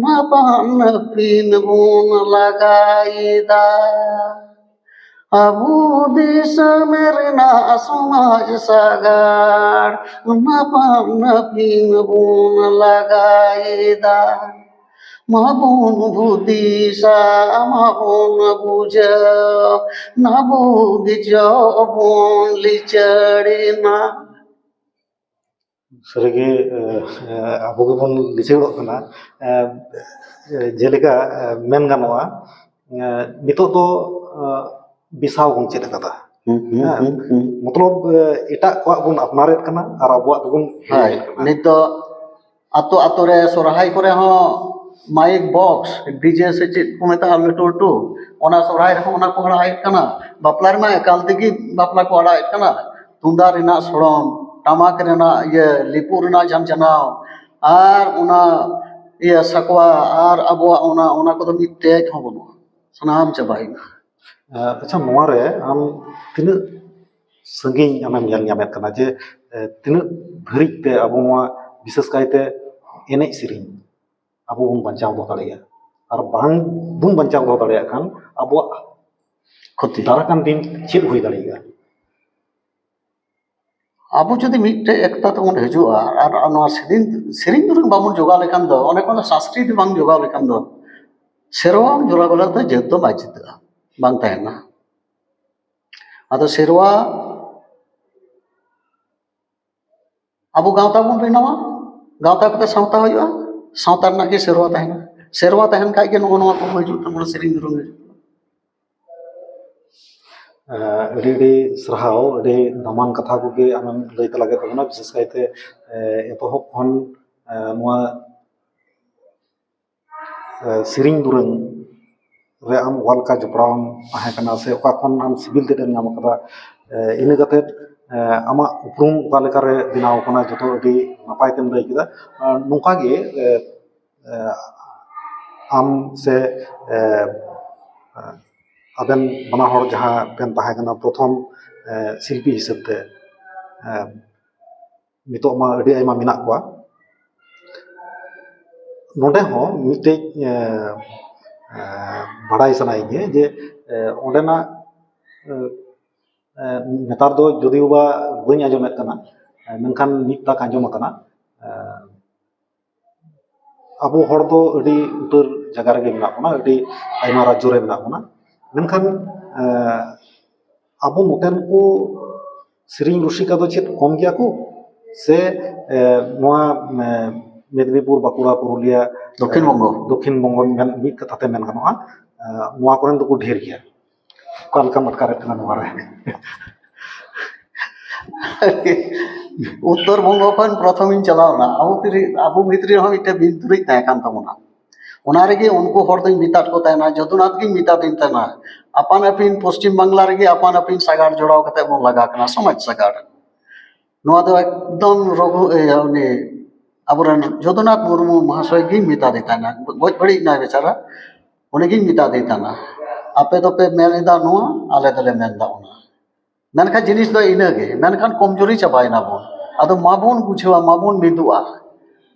ᱢᱟᱯᱟᱱ ᱟᱹᱯᱤᱱ ᱵᱚᱱ ᱞᱟᱜᱟᱭᱮᱫᱟ᱾ ᱟᱵᱚ ᱫᱤᱥᱚᱢ ᱨᱮᱱᱟᱜ ᱥᱚᱢᱟᱡᱽ ᱥᱟᱜᱟᱲ ᱢᱟᱯᱟᱱ ᱟᱹᱯᱤᱱ ᱵᱚᱱ ᱞᱟᱜᱟᱭᱮᱫᱟ᱾ ᱢᱟᱵᱚᱱ ᱦᱩᱫᱤᱥᱟ, ᱢᱟᱵᱚᱱ ᱵᱩᱡᱷᱟᱹᱣ, ᱱᱟᱵᱚ ᱜᱮ ᱡᱚᱵᱚᱱ ᱞᱤᱪᱟᱹᱲᱮᱱᱟ᱾ ᱥᱟᱹᱨᱤᱜᱮ, ᱟᱵᱚ ᱜᱮᱵᱚᱱ ᱞᱤᱪᱟᱹᱲᱚᱜ ᱠᱟᱱᱟ᱾ ᱡᱮᱞᱮᱠᱟ, ᱢᱮᱱ ᱜᱟᱱᱚᱜᱼᱟ, ᱱᱤᱛᱚᱜ ᱫᱚ ᱵᱮᱥᱟᱣ ᱵᱚᱱ ᱪᱮᱫ ᱟᱠᱟᱫᱟ᱾ ᱦᱩᱸ, ᱦᱩᱸ, ᱦᱮᱸ? ᱦᱩᱸ, ᱦᱩᱸ᱾ ᱢᱚᱛᱞᱚᱵ, ᱮ, ᱮᱴᱟᱜ ᱠᱚᱣᱟᱜ ᱵᱚᱱ ᱟᱯᱱᱟᱨᱮᱫ ᱠᱟᱱᱟ ᱟᱨ ᱟᱵᱚᱣᱟᱜ ᱫᱚᱵᱚᱱ ᱦᱳᱭ, ᱦᱤᱲᱤᱧᱮᱫ ᱠᱟᱱᱟ᱾ ᱱᱤᱛ ᱫᱚ ᱟᱛᱳ ᱟᱛᱳ ᱨᱮ ᱥᱚᱨᱦᱟᱭ ᱠᱚᱨᱮ ᱦᱚᱸ ᱢᱟᱭᱤᱠ ᱵᱚᱠᱥ, ᱰᱤᱡᱮ ᱥᱮ ᱪᱮᱫ ᱠᱚ ᱢᱮᱛᱟᱜᱼᱟ, ᱞᱟᱹᱴᱩ ᱞᱟᱹᱴᱩ, ᱚᱱᱟ ᱥᱚᱨᱦᱟᱭ ᱨᱮᱦᱚᱸ ᱚᱱᱟ ᱠᱚ ᱟᱲᱟᱜᱮᱫ ᱠᱟᱱᱟ᱾ ᱵᱟᱯᱞᱟ ᱨᱮᱢᱟ ᱮᱠᱟᱞ ᱛᱮᱜᱮ ᱵᱟᱯᱞᱟ ᱠᱚ ᱟᱲᱟᱜᱮᱫ ᱠᱟᱱᱟ᱾ ᱛᱩᱢᱫᱟᱜ ᱨᱮᱱᱟᱜ ᱥᱚᱲᱚᱢ, ᱴᱟᱢᱟᱠ ᱨᱮᱱᱟᱜ ᱤᱭᱟᱹ, ᱞᱤᱯᱩᱜ ᱨᱮᱱᱟᱜ ᱡᱷᱟᱱᱡᱷᱟᱱᱟᱣ, ᱟᱨ ᱚᱱᱟ ᱤᱭᱟᱹ ᱥᱟᱠᱣᱟ, ᱟᱨ ᱟᱵᱚᱣᱟᱜ ᱚᱱᱟ, ᱚᱱᱟ ᱠᱚᱫᱚ ᱢᱤᱫᱴᱮᱡ ᱦᱚᱸ ᱵᱟᱹᱱᱩᱜᱼᱟ, ᱥᱟᱱᱟᱢ ᱪᱟᱵᱟᱭᱮᱱᱟ᱾ ᱟᱪᱪᱷᱟ, ᱱᱚᱣᱟ ᱨᱮ ᱟᱢ ᱛᱤᱱᱟᱹᱜ ᱥᱟᱺᱜᱤᱧ ᱟᱢᱮᱢ ᱧᱮᱞ ᱧᱟᱢᱮᱫ ᱠᱟᱱᱟ ᱡᱮ ᱛᱤᱱᱟᱹᱜ ᱫᱷᱟᱹᱨᱤᱡ ᱛᱮ ᱟᱵᱚ ᱱᱚᱣᱟ ᱵᱤᱥᱮᱥ ᱠᱟᱭᱛᱮ ᱮᱱᱮᱡ ᱥᱮᱨᱮᱧ ᱟᱵᱚ ᱵᱚᱱ ᱵᱟᱧᱪᱟᱣ ᱫᱚᱦᱚ ᱫᱟᱲᱮᱭᱟᱜᱼᱟ? ᱟᱨ ᱵᱟᱝ ᱵᱚᱱ ᱵᱟᱧᱪᱟᱣ ᱫᱚᱦᱚ ᱫᱟᱲᱮᱭᱟᱜ ᱠᱷᱟᱱ ᱟᱵᱚᱣᱟᱜ ᱠᱷᱚᱛᱤ ᱫᱟᱨᱟᱭ ᱠᱟᱱ ᱫᱤᱱ ᱪᱮᱫ ᱦᱩᱭ ᱫᱟᱲᱮᱭᱟᱜᱼᱟ? ᱟᱵᱚ ᱡᱩᱫᱤ ᱢᱤᱫᱴᱮᱡ ᱮᱠᱛᱟ ᱛᱮᱵᱚᱱ ᱦᱤᱡᱩᱜᱼᱟ ᱟᱨ ᱱᱚᱣᱟ ᱥᱮᱨᱮᱧ ᱥᱮᱨᱮᱧ ᱫᱩᱨᱟᱹᱝ ᱵᱟᱵᱚᱱ ᱡᱚᱜᱟᱣ ᱞᱮᱠᱷᱟᱱ ᱫᱚ, ᱚᱱᱮ ᱠᱚ ᱥᱟᱸᱥᱠᱨᱤᱛᱤ ᱵᱟᱝ ᱡᱚᱜᱟᱣ ᱞᱮᱠᱷᱟᱱ ᱫᱚ, ᱥᱮᱨᱣᱟ ᱡᱚᱜᱟᱣ ᱞᱮᱠᱷᱟᱱ ᱫᱚ ᱡᱟᱹᱛ ᱫᱚ ᱵᱟᱭ ᱪᱤᱛᱟᱹᱜᱼᱟ, ᱵᱟᱝ ᱛᱟᱦᱮᱱᱟ᱾ ᱟᱫᱚ ᱥᱮᱨᱣᱟ ᱟᱵᱚ ᱜᱟᱶᱛᱟ ᱵᱚᱱ ᱵᱮᱱᱟᱣᱟ, ᱜᱟᱶᱛᱟ ᱠᱟᱛᱮ ᱥᱟᱶᱛᱟ ᱦᱩᱭᱩᱜᱼᱟ, ᱥᱟᱶᱛᱟ ᱨᱮᱱᱟᱜ ᱜᱮ ᱥᱮᱨᱣᱟ ᱛᱟᱦᱮᱱᱟ᱾ ᱥᱮᱨᱣᱟ ᱛᱟᱦᱮᱱ ᱠᱷᱟᱡ ᱜᱮ ᱱᱚᱜᱼᱚ ᱱᱚᱣᱟ ᱠᱚ ᱦᱤᱡᱩᱜ ᱛᱟᱵᱚᱱᱟ, ᱥᱮᱨᱮᱧ ᱫᱩᱨᱟᱹᱝ ᱦᱤᱡᱩᱜ ᱛᱟᱵᱚᱱᱟ᱾ ᱟᱹᱰᱤ ᱟᱹᱰᱤ ᱥᱟᱨᱦᱟᱣ, ᱟᱹᱰᱤ ᱫᱟᱢᱟᱱ ᱠᱟᱛᱷᱟ ᱠᱚᱜᱮ ᱟᱢᱮᱢ ᱞᱟᱹᱭ ᱛᱟᱞᱟ ᱠᱮᱫ ᱛᱟᱵᱚᱱᱟ, ᱵᱤᱥᱮᱥ ᱠᱟᱭᱛᱮ ᱮᱛᱚᱦᱚᱵ ᱠᱷᱚᱱ ᱱᱚᱣᱟ ᱥᱮᱨᱮᱧ ᱫᱩᱨᱟᱹᱝ ᱨᱮ ᱟᱢ ᱚᱠᱟ ᱞᱮᱠᱟ ᱡᱚᱯᱲᱟᱣ ᱮᱢ ᱛᱟᱦᱮᱸ ᱠᱟᱱᱟ ᱥᱮ ᱚᱠᱟ ᱠᱷᱚᱱ ᱟᱢ ᱥᱤᱵᱤᱞ ᱛᱮᱫ ᱮᱢ ᱧᱟᱢ ᱟᱠᱟᱫᱟ, ᱤᱱᱟᱹ ᱠᱟᱛᱮᱫ ᱟᱢᱟᱜ ᱩᱯᱨᱩᱢ ᱚᱠᱟ ᱞᱮᱠᱟᱨᱮ ᱵᱮᱱᱟᱣ ᱟᱠᱟᱱᱟ, ᱡᱚᱛᱚ ᱟᱹᱰᱤ ᱱᱟᱯᱟᱭ ᱛᱮᱢ ᱞᱟᱹᱭ ᱠᱮᱫᱟ᱾ ᱱᱚᱝᱠᱟ ᱜᱮ ᱟᱢ ᱥᱮ ᱟᱵᱮᱱ ᱵᱟᱱᱟ ᱦᱚᱲ ᱡᱟᱦᱟᱸ ᱵᱮᱱ ᱛᱟᱦᱮᱸ ᱠᱟᱱᱟ ᱯᱨᱚᱛᱷᱚᱢ ᱥᱤᱞᱯᱤ ᱦᱤᱥᱟᱹᱵ ᱛᱮ, ᱱᱤᱛᱚᱜ ᱢᱟ ᱟᱹᱰᱤ ᱟᱭᱢᱟ ᱢᱮᱱᱟᱜ ᱠᱚᱣᱟ᱾ ᱱᱚᱰᱮ ᱦᱚᱸ ᱢᱤᱫᱴᱮᱡ ᱵᱟᱲᱟᱭ ᱥᱟᱱᱟᱭᱤᱧᱟᱹ ᱡᱮ ᱚᱸᱰᱮᱱᱟᱜ ᱱᱮᱛᱟᱨ ᱫᱚ ᱡᱩᱫᱤ ᱵᱟ ᱵᱟᱹᱧ ᱟᱸᱡᱚᱢᱮᱫ ᱠᱟᱱᱟ, ᱢᱮᱱᱠᱷᱟᱱ ᱢᱤᱫ ᱛᱟᱠ ᱟᱸᱡᱚᱢ ᱟᱠᱟᱱᱟ᱾ ᱟᱵᱚ ᱦᱚᱲ ᱫᱚ ᱟᱹᱰᱤ ᱩᱛᱟᱹᱨ ᱡᱟᱭᱜᱟ ᱨᱮᱜᱮ ᱢᱮᱱᱟᱜ ᱵᱚᱱᱟ, ᱟᱹᱰᱤ ᱟᱭᱢᱟ ᱨᱟᱡᱽᱡᱚ ᱨᱮ ᱢᱮᱱᱟᱜ ᱵᱚᱱᱟ, ᱢᱮᱱᱠᱷᱟᱱ ᱟᱵᱚ ᱱᱚᱛᱮᱱ ᱠᱚ ᱥᱮᱨᱮᱧ ᱨᱩᱥᱤᱠᱟ ᱫᱚ ᱪᱮᱫ ᱠᱚᱢ ᱜᱮᱭᱟ ᱠᱚ ᱥᱮ ᱱᱚᱣᱟ ᱢᱮᱫᱽᱱᱤᱯᱩᱨ, ᱵᱟᱸᱠᱩᱲᱟ, ᱯᱩᱨᱩᱞᱤᱭᱟ, ᱫᱚᱠᱠᱷᱤᱱ ᱵᱚᱝᱜᱚ᱾ ᱫᱚᱠᱠᱷᱤᱱ ᱵᱚᱝᱜᱚ ᱢᱮᱱ ᱢᱤᱫ ᱠᱟᱛᱷᱟ ᱛᱮ ᱢᱮᱱ ᱜᱟᱱᱚᱜᱼᱟ, ᱱᱚᱣᱟ ᱠᱚᱨᱮᱱ ᱫᱚᱠᱚ ᱰᱷᱮᱨ ᱜᱮᱭᱟ? ᱚᱠᱟ ᱞᱮᱠᱟᱢ ᱟᱴᱠᱟᱨᱮᱫ ᱠᱟᱱᱟ ᱱᱚᱣᱟ ᱨᱮ? ᱩᱛᱛᱚᱨ ᱵᱚᱝᱜᱚ ᱠᱷᱚᱱ ᱯᱨᱚᱛᱷᱚᱢᱤᱧ ᱪᱟᱞᱟᱣ ᱮᱱᱟ᱾ ᱟᱵᱚ ᱛᱤᱨᱤ-, ᱟᱵᱚ ᱵᱷᱤᱛᱨᱤ ᱨᱮᱦᱚᱸ ᱢᱤᱫᱴᱮᱱ ᱵᱤᱱ ᱛᱩᱨᱩᱡ ᱛᱟᱦᱮᱸ ᱠᱟᱱ ᱛᱟᱵᱚᱱᱟ᱾ ᱚᱱᱟ ᱨᱮᱜᱮ ᱩᱱᱠᱩ ᱦᱚᱲ ᱫᱚᱧ ᱢᱮᱛᱟᱫ ᱠᱚ ᱛᱟᱦᱮᱱᱟ, ᱡᱚᱫᱩᱱᱟᱛᱷ ᱜᱤᱧ ᱢᱮᱛᱟᱫᱤᱧ ᱛᱟᱦᱮᱱᱟ, ᱟᱯᱟᱱ ᱟᱹᱯᱤᱱ ᱯᱚᱥᱪᱤᱢ ᱵᱟᱝᱞᱟ ᱨᱮᱜᱮ ᱟᱯᱟᱱ ᱟᱹᱯᱤᱱ ᱥᱟᱜᱟᱲ ᱡᱚᱲᱟᱣ ᱠᱟᱛᱮ ᱵᱚᱱ ᱞᱟᱜᱟ ᱠᱟᱱᱟ, ᱥᱚᱢᱟᱡᱽ ᱥᱟᱜᱟᱲ᱾ ᱱᱚᱣᱟ ᱫᱚ ᱮᱠᱫᱚᱢ ᱨᱚᱜᱷᱩ, ᱮ, ᱩᱱᱤ ᱟᱵᱚᱨᱮᱱ ᱡᱚᱫᱩᱱᱟᱛᱷ ᱢᱩᱨᱢᱩ ᱢᱚᱦᱟᱥᱚᱭ ᱜᱤᱧ ᱢᱮᱛᱟᱫᱮ ᱛᱟᱦᱮᱱᱟ, ᱜᱚᱡ ᱵᱟᱹᱲᱤᱡ ᱮᱱᱟᱭ ᱵᱮᱪᱟᱨᱟ, ᱩᱱᱤᱜᱤᱧ ᱢᱮᱛᱟᱫᱮ ᱛᱟᱦᱮᱱᱟ᱾ ᱟᱯᱮ ᱫᱚᱯᱮ ᱢᱮᱱ ᱮᱫᱟ ᱱᱚᱣᱟ, ᱟᱞᱮ ᱫᱚᱞᱮ ᱢᱮᱱ ᱮᱫᱟ ᱚᱱᱟ᱾ ᱢᱮᱱᱠᱷᱟᱱ ᱡᱤᱱᱤᱥ ᱫᱚ ᱤᱱᱟᱹᱜᱮ, ᱢᱮᱱᱠᱷᱟᱱ ᱠᱚᱢᱡᱩᱨᱤ ᱪᱟᱵᱟᱭᱮᱱᱟ ᱵᱚᱱ᱾ ᱟᱫᱚ ᱢᱟᱵᱚᱱ ᱵᱩᱡᱷᱟᱹᱣᱟ, ᱢᱟᱵᱚᱱ ᱢᱤᱫᱚᱜᱼᱟ᱾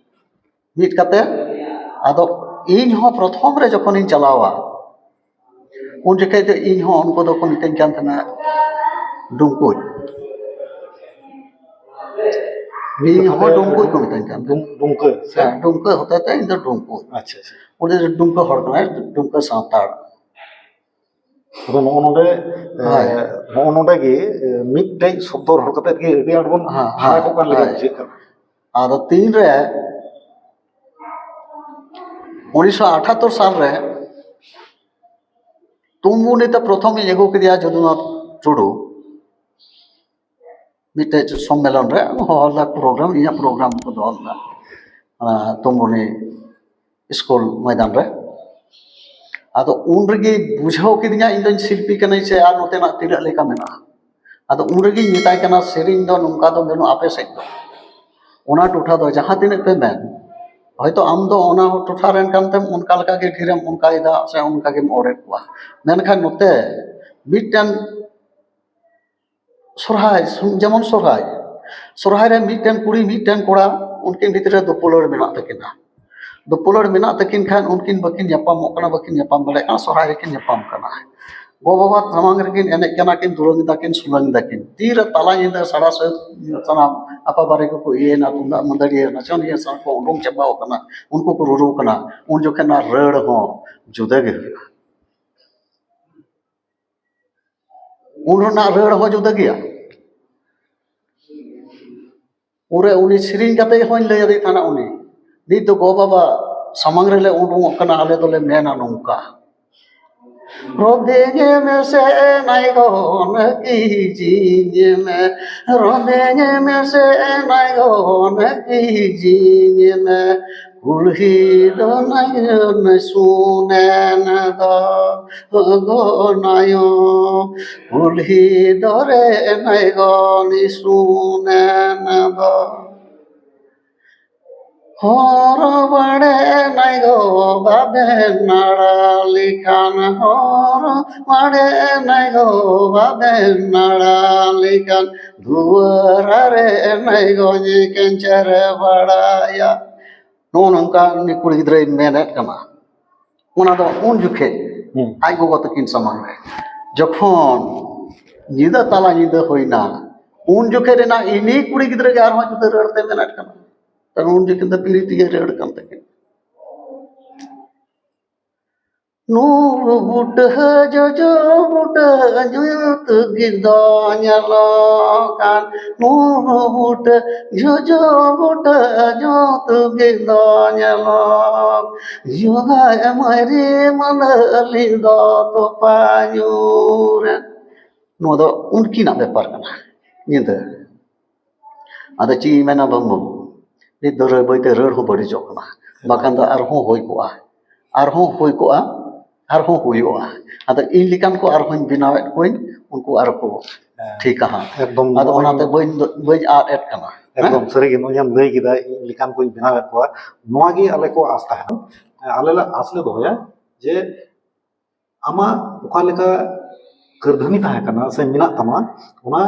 ᱢᱤᱫ ᱠᱟᱛᱮ, ᱟᱫᱚ ᱤᱧ ᱦᱚᱸ ᱯᱨᱚᱛᱷᱚᱢ ᱨᱮ ᱡᱚᱠᱷᱚᱱᱤᱧ ᱪᱟᱞᱟᱣᱟ, ᱩᱱ ᱡᱚᱠᱷᱮᱡ ᱫᱚ ᱤᱧ ᱦᱚᱸ ᱩᱱᱠᱩ ᱫᱚᱠᱚ ᱢᱤᱛᱟᱹᱧ ᱠᱟᱱ ᱛᱟᱦᱮᱱᱟ, "ᱰᱩᱢᱠᱩᱡ, ᱤᱧ ᱦᱚᱸ ᱰᱩᱢᱠᱩᱡ" ᱠᱚ ᱢᱤᱛᱟᱹᱧ ᱠᱟᱱ ᱛᱟᱦᱮᱱᱟ᱾ ᱰᱩᱢ-, ᱰᱩᱢᱠᱟᱹ ᱥᱮ? ᱦᱮᱸ, ᱰᱩᱢᱠᱟᱹ ᱦᱚᱛᱮ ᱛᱮ ᱤᱧ ᱫᱚ ᱰᱩᱢᱠᱩᱡ᱾ ᱟᱪᱪᱷᱟ, ᱟᱪᱪᱷᱟ᱾ ᱩᱱᱤ ᱫᱚ ᱰᱩᱢᱠᱟᱹ ᱦᱚᱲ ᱠᱟᱱᱟᱭ, ᱰᱩᱢᱠᱟᱹ ᱥᱟᱱᱛᱟᱲ᱾ ᱟᱫᱚ ᱱᱚᱜᱼᱚ ᱱᱚᱰᱮ, ᱮ, ᱦᱳᱭ᱾ ᱱᱚᱜᱼᱚ ᱱᱚᱰᱮ ᱜᱮ, ᱮ, ᱢᱤᱫᱴᱮᱡ ᱥᱚᱵᱫᱚ ᱨᱚᱲ ᱠᱟᱛᱮ ᱜᱮ ᱟᱹᱰᱤ ᱟᱸᱴ ᱵᱚᱱ ᱦᱮᱸ, ᱦᱟᱨᱟ ᱠᱚᱜ ᱠᱟᱱ ᱞᱮᱠᱟ ᱦᱳᱭ᱾ ᱵᱩᱡᱷᱟᱹᱜ ᱠᱟᱱᱟ᱾ ᱟᱫᱚ ᱛᱤᱱᱨᱮ ᱩᱱᱤᱥᱥᱚ ᱟᱴᱷᱟᱛᱛᱳᱨ ᱥᱟᱞ ᱨᱮ ᱛᱩᱢᱵᱩᱱᱤ ᱛᱮ ᱯᱨᱚᱛᱷᱚᱢ ᱤᱧ ᱟᱹᱜᱩ ᱠᱮᱫᱮᱭᱟ ᱡᱚᱫᱩᱱᱟᱛᱷ ᱴᱩᱰᱩ, ᱢᱤᱫᱴᱮᱡ ᱥᱚᱢᱢᱮᱞᱚᱱ ᱨᱮ ᱦᱚᱦᱚ ᱞᱮᱫᱟ ᱯᱨᱳᱜᱨᱟᱢ, ᱤᱧᱟᱹᱜ ᱯᱨᱳᱜᱨᱟᱢ ᱠᱚ ᱫᱚᱦᱚ ᱞᱮᱫᱟ, ᱚᱱᱟ ᱛᱩᱢᱵᱩᱱᱤ ᱥᱠᱩᱞ ᱢᱚᱭᱫᱟᱱ ᱨᱮ᱾ ᱟᱫᱚ ᱩᱱ ᱨᱮᱜᱮ ᱵᱩᱡᱷᱟᱹᱣ ᱠᱤᱫᱤᱧᱟ, ᱤᱧ ᱫᱚᱧ ᱥᱤᱞᱯᱤ ᱠᱟᱹᱱᱟᱹᱧ ᱥᱮ ᱟᱨ ᱱᱚᱛᱮᱱᱟᱜ ᱛᱤᱱᱟᱹᱜ ᱞᱮᱠᱟ ᱢᱮᱱᱟᱜᱼᱟ᱾ ᱟᱫᱚ ᱩᱱ ᱨᱮᱜᱮᱧ ᱢᱮᱛᱟᱭ ᱠᱟᱱᱟ, "ᱥᱮᱨᱮᱧ ᱫᱚ ᱱᱚᱝᱠᱟ ᱫᱚ ᱵᱟᱹᱱᱩᱜ ᱟᱯᱮ ᱥᱮᱫ ᱫᱚ, ᱚᱱᱟ ᱴᱚᱴᱷᱟ ᱫᱚ ᱡᱟᱦᱟᱸ ᱛᱤᱱᱟᱹᱜ ᱯᱮ ᱢᱮᱱ, ᱦᱚᱭᱛᱚ ᱟᱢ ᱫᱚ ᱚᱱᱟ ᱴᱚᱴᱷᱟ ᱨᱮᱱ ᱠᱟᱱ ᱛᱮᱢ ᱚᱱᱠᱟ ᱞᱮᱠᱟ ᱜᱮ ᱰᱷᱮᱨᱮᱢ ᱚᱱᱠᱟᱭᱮᱫᱟ ᱥᱮ ᱚᱱᱠᱟ ᱜᱮᱢ ᱚᱨᱮᱫ ᱠᱚᱣᱟ, ᱢᱮᱱᱠᱷᱟᱱ ᱱᱚᱛᱮ ᱢᱤᱫᱴᱮᱱ ᱥᱚᱨᱦᱟᱭ, ᱡᱮᱢᱚᱱ ᱥᱚᱨᱦᱟᱭ, ᱥᱚᱨᱦᱟᱭ ᱨᱮ ᱢᱤᱫᱴᱮᱱ ᱠᱩᱲᱤ ᱢᱤᱫᱴᱮᱱ ᱠᱚᱲᱟ, ᱩᱱᱠᱤᱱ ᱵᱷᱤᱛᱨᱤ ᱨᱮ ᱫᱩᱯᱩᱞᱟᱹᱲ ᱢᱮᱱᱟᱜ ᱛᱟᱹᱠᱤᱱᱟ, ᱫᱩᱯᱩᱞᱟᱹᱲ ᱢᱮᱱᱟᱜ ᱛᱟᱹᱠᱤᱱ ᱠᱷᱟᱱ ᱩᱱᱠᱤᱱ ᱵᱟᱹᱠᱤᱱ ᱧᱟᱯᱟᱢᱚᱜ ᱠᱟᱱᱟ, ᱵᱟᱹᱠᱤᱱ ᱧᱟᱯᱟᱢ ᱫᱟᱲᱮᱭᱟᱜ ᱠᱟᱱᱟ, ᱥᱚᱨᱦᱟᱭ ᱨᱮᱠᱤᱱ ᱧᱟᱯᱟᱢ ᱠᱟᱱᱟ, ᱜᱚ ᱵᱟᱵᱟ ᱥᱟᱢᱟᱝ ᱨᱮᱠᱤᱱ ᱮᱱᱮᱡ ᱠᱟᱱᱟ ᱠᱤᱱ, ᱫᱩᱨᱟᱹᱝ ᱫᱟᱠᱤᱱ, ᱥᱩᱞᱟᱹᱝ ᱫᱟᱠᱤᱱ, ᱛᱤᱨᱮ ᱛᱟᱞᱟ ᱧᱤᱫᱟᱹ ᱥᱟᱲᱟ ᱥᱟᱹᱛ ᱥᱟᱱᱟᱢ ᱟᱯᱟ ᱵᱟᱨᱮ ᱠᱚᱠᱚ ᱤᱭᱟᱹᱭᱮᱱᱟ, ᱛᱩᱢᱫᱟᱜ ᱢᱟᱹᱫᱟᱹᱲᱤᱭᱟᱹ ᱱᱟᱪᱚᱱᱤᱭᱟᱹ ᱥᱟᱶ ᱠᱚ ᱩᱰᱩᱝ ᱪᱟᱵᱟᱣ ᱠᱟᱱᱟ, ᱩᱱᱠᱩ ᱠᱚ ᱨᱩᱨᱩ ᱠᱟᱱᱟ, ᱩᱱ ᱡᱚᱠᱷᱮᱡ ᱚᱱᱟ ᱨᱟᱹᱲ ᱦᱚᱸ ᱡᱩᱫᱟᱹ ᱜᱮ ᱦᱩᱭᱩᱜᱼᱟ᱾ ᱩᱱ ᱨᱮᱱᱟᱜ ᱨᱟᱹᱲ ᱦᱚᱸ ᱡᱩᱫᱟᱹ ᱜᱮᱭᱟ᱾ ᱩᱱᱨᱮ ᱩᱱᱤ ᱥᱮᱨᱮᱧ ᱠᱟᱛᱮ ᱦᱚᱸᱧ ᱞᱟᱹᱭ ᱟᱫᱮ ᱛᱟᱦᱮᱱᱟ, ᱩᱱᱤ ᱱᱤᱛ ᱫᱚ ᱜᱚ ᱵᱟᱵᱟ ᱥᱟᱢᱟᱝ ᱨᱮᱞᱮ ᱩᱰᱩᱝᱚᱜ ᱠᱟᱱᱟ, ᱟᱞᱮ ᱫᱚᱞᱮ ᱢᱮᱱᱟ ᱱᱚᱝᱠᱟ, "ᱨᱚᱫᱮᱧ ᱢᱮᱥᱮ ᱱᱟᱭᱜᱚᱱ ᱠᱤᱡᱤᱧ ᱢᱮ, ᱨᱚᱫᱮᱧ ᱢᱮᱥᱮ ᱱᱟᱭᱜᱚᱱ ᱠᱤᱡᱤᱧ ᱢᱮ, ᱠᱩᱞᱦᱤ ᱫᱚ ᱱᱟᱭᱜᱚᱱ ᱥᱩᱱᱮᱱ ᱫᱚ ᱜᱚᱱᱟᱭᱚ, ᱠᱩᱞᱦᱤ ᱫᱚᱨᱮ ᱱᱟᱭᱜᱚᱱ ᱥᱩᱱᱮᱱ ᱫᱚ᱾" ᱦᱚᱨ ᱵᱟᱲᱮ ᱱᱟᱭ ᱜᱚ ᱵᱟᱵᱮᱱ ᱟᱲᱟ ᱞᱮᱠᱷᱟᱱ, ᱦᱚᱨ ᱵᱟᱲᱮ ᱱᱟᱭ ᱜᱚ ᱵᱟᱵᱮᱱ ᱟᱲᱟ ᱞᱮᱠᱷᱟᱱ, ᱫᱩᱣᱟᱹᱨ ᱨᱮ ᱱᱟᱭ ᱜᱚᱧ ᱠᱮᱧᱪᱮᱨ ᱵᱟᱲᱟᱭᱟ᱾ ᱱᱚᱜᱼᱚ ᱱᱚᱝᱠᱟ ᱩᱱᱤ ᱠᱩᱲᱤ ᱜᱤᱫᱽᱨᱟᱹᱭ ᱢᱮᱱᱮᱫ ᱠᱟᱱᱟ᱾ ᱚᱱᱟ ᱫᱚ ᱩᱱ ᱡᱚᱠᱷᱮᱡ ᱦᱩᱸ᱾ ᱟᱡ ᱜᱚᱜᱚ ᱛᱟᱹᱠᱤᱱ ᱥᱟᱢᱟᱝ ᱨᱮ ᱡᱚᱠᱷᱚᱱ ᱧᱤᱫᱟᱹ, ᱛᱟᱞᱟ ᱧᱤᱫᱟᱹ ᱦᱩᱭᱱᱟ, ᱩᱱ ᱡᱚᱠᱷᱮᱡ ᱨᱮᱱᱟᱜ ᱤᱱᱤ ᱠᱩᱲᱤ ᱜᱤᱫᱽᱨᱟᱹ ᱜᱮ ᱟᱨᱦᱚᱸ ᱡᱩᱫᱟᱹ ᱨᱟᱹᱲ ᱛᱮ ᱢᱮᱱᱮᱫ ᱠᱟᱱᱟ᱾ ᱠᱟᱨᱚᱱ ᱩᱱ ᱡᱚᱠᱷᱮᱡ ᱫᱚ ᱯᱤᱲᱤ ᱛᱮᱜᱮ ᱨᱟᱹᱲ ᱠᱟᱱ ᱛᱟᱹᱠᱤᱱ᱾ ᱱᱩᱨ ᱵᱩᱴᱟᱹ ᱡᱚᱡᱚ ᱵᱩᱴᱟᱹ ᱧᱩᱛ ᱜᱮᱫᱚ ᱧᱮᱞᱚᱜ ᱠᱟᱱ, ᱱᱩᱨ ᱵᱩᱴᱟᱹ ᱡᱚᱡᱚ ᱵᱩᱴᱟᱹ ᱧᱩᱛ ᱜᱮᱫᱚ ᱧᱮᱞᱚᱜ, ᱡᱚᱜᱟᱭ ᱢᱟᱹᱨᱤ ᱢᱟᱹᱞᱟᱹᱞᱤ ᱫᱚ ᱛᱚᱯᱟ ᱧᱩᱨᱮᱱ᱾ ᱱᱚᱣᱟ ᱫᱚ ᱩᱱᱠᱤᱱᱟᱜ ᱵᱮᱯᱟᱨ ᱠᱟᱱᱟ, ᱧᱤᱫᱟᱹ᱾ ᱟᱫᱚ ᱪᱮᱫ ᱤᱧ ᱢᱮᱱᱟ ᱵᱟᱹᱵᱩ, ᱱᱤᱛ ᱫᱚ ᱨᱟᱹᱲ ᱵᱟᱹᱭᱛᱮ ᱨᱟᱹᱲ ᱦᱚᱸ ᱵᱟᱹᱲᱤᱡᱚᱜ ᱠᱟᱱᱟ, ᱵᱟᱠᱷᱟᱱ ᱫᱚ ᱟᱨᱦᱚᱸ ᱦᱩᱭ ᱠᱚᱜᱼᱟ, ᱟᱨᱦᱚᱸ ᱦᱩᱭ ᱠᱚᱜᱼᱟ, ᱟᱨᱦᱚᱸ ᱦᱩᱭᱩᱜᱼᱟ᱾ ᱟᱫᱚ ᱤᱧ ᱞᱮᱠᱟᱱ ᱠᱚ ᱟᱨᱦᱚᱸᱧ ᱵᱮᱱᱟᱣᱮᱫ ᱠᱚᱣᱟᱧ, ᱩᱱᱠᱩ ᱟᱨᱦᱚᱸ ᱠᱚ ᱦᱮᱸ᱾ ᱴᱷᱤᱠᱟ ᱦᱟᱸᱜ᱾ ᱮᱠᱫᱚᱢ ᱟᱫᱚ ᱱᱚᱜᱼᱚᱭ ᱚᱱᱟᱛᱮ ᱵᱟᱹᱧ ᱵᱟᱹᱧ ᱟᱫ ᱮᱫ ᱠᱟᱱᱟ᱾ ᱦᱮᱸ? ᱮᱠᱫᱚᱢ ᱥᱟᱹᱨᱤᱜᱮ ᱱᱚᱜᱼᱚᱭ ᱡᱟᱦᱟᱸᱢ ᱞᱟᱹᱭ ᱠᱮᱫᱟ, ᱤᱧ ᱞᱮᱠᱟᱱ ᱠᱚᱧ ᱵᱮᱱᱟᱣᱮᱫ ᱠᱚᱣᱟ, ᱱᱚᱣᱟ ᱜᱮ ᱟᱞᱮ ᱠᱚ ᱟᱥ ᱛᱟᱦᱮᱱᱟ᱾ ᱟᱞᱮ ᱞᱮ ᱟᱥ ᱞᱮ ᱫᱚᱦᱚᱭᱟ ᱡᱮ ᱟᱢᱟᱜ ᱚᱠᱟ ᱞᱮᱠᱟ ᱠᱟᱹᱨᱫᱷᱟᱹᱱᱤ ᱛᱟᱦᱮᱸ ᱠᱟᱱᱟ ᱥᱮ ᱢᱮᱱᱟᱜ ᱛᱟᱢᱟ, ᱚᱱᱟ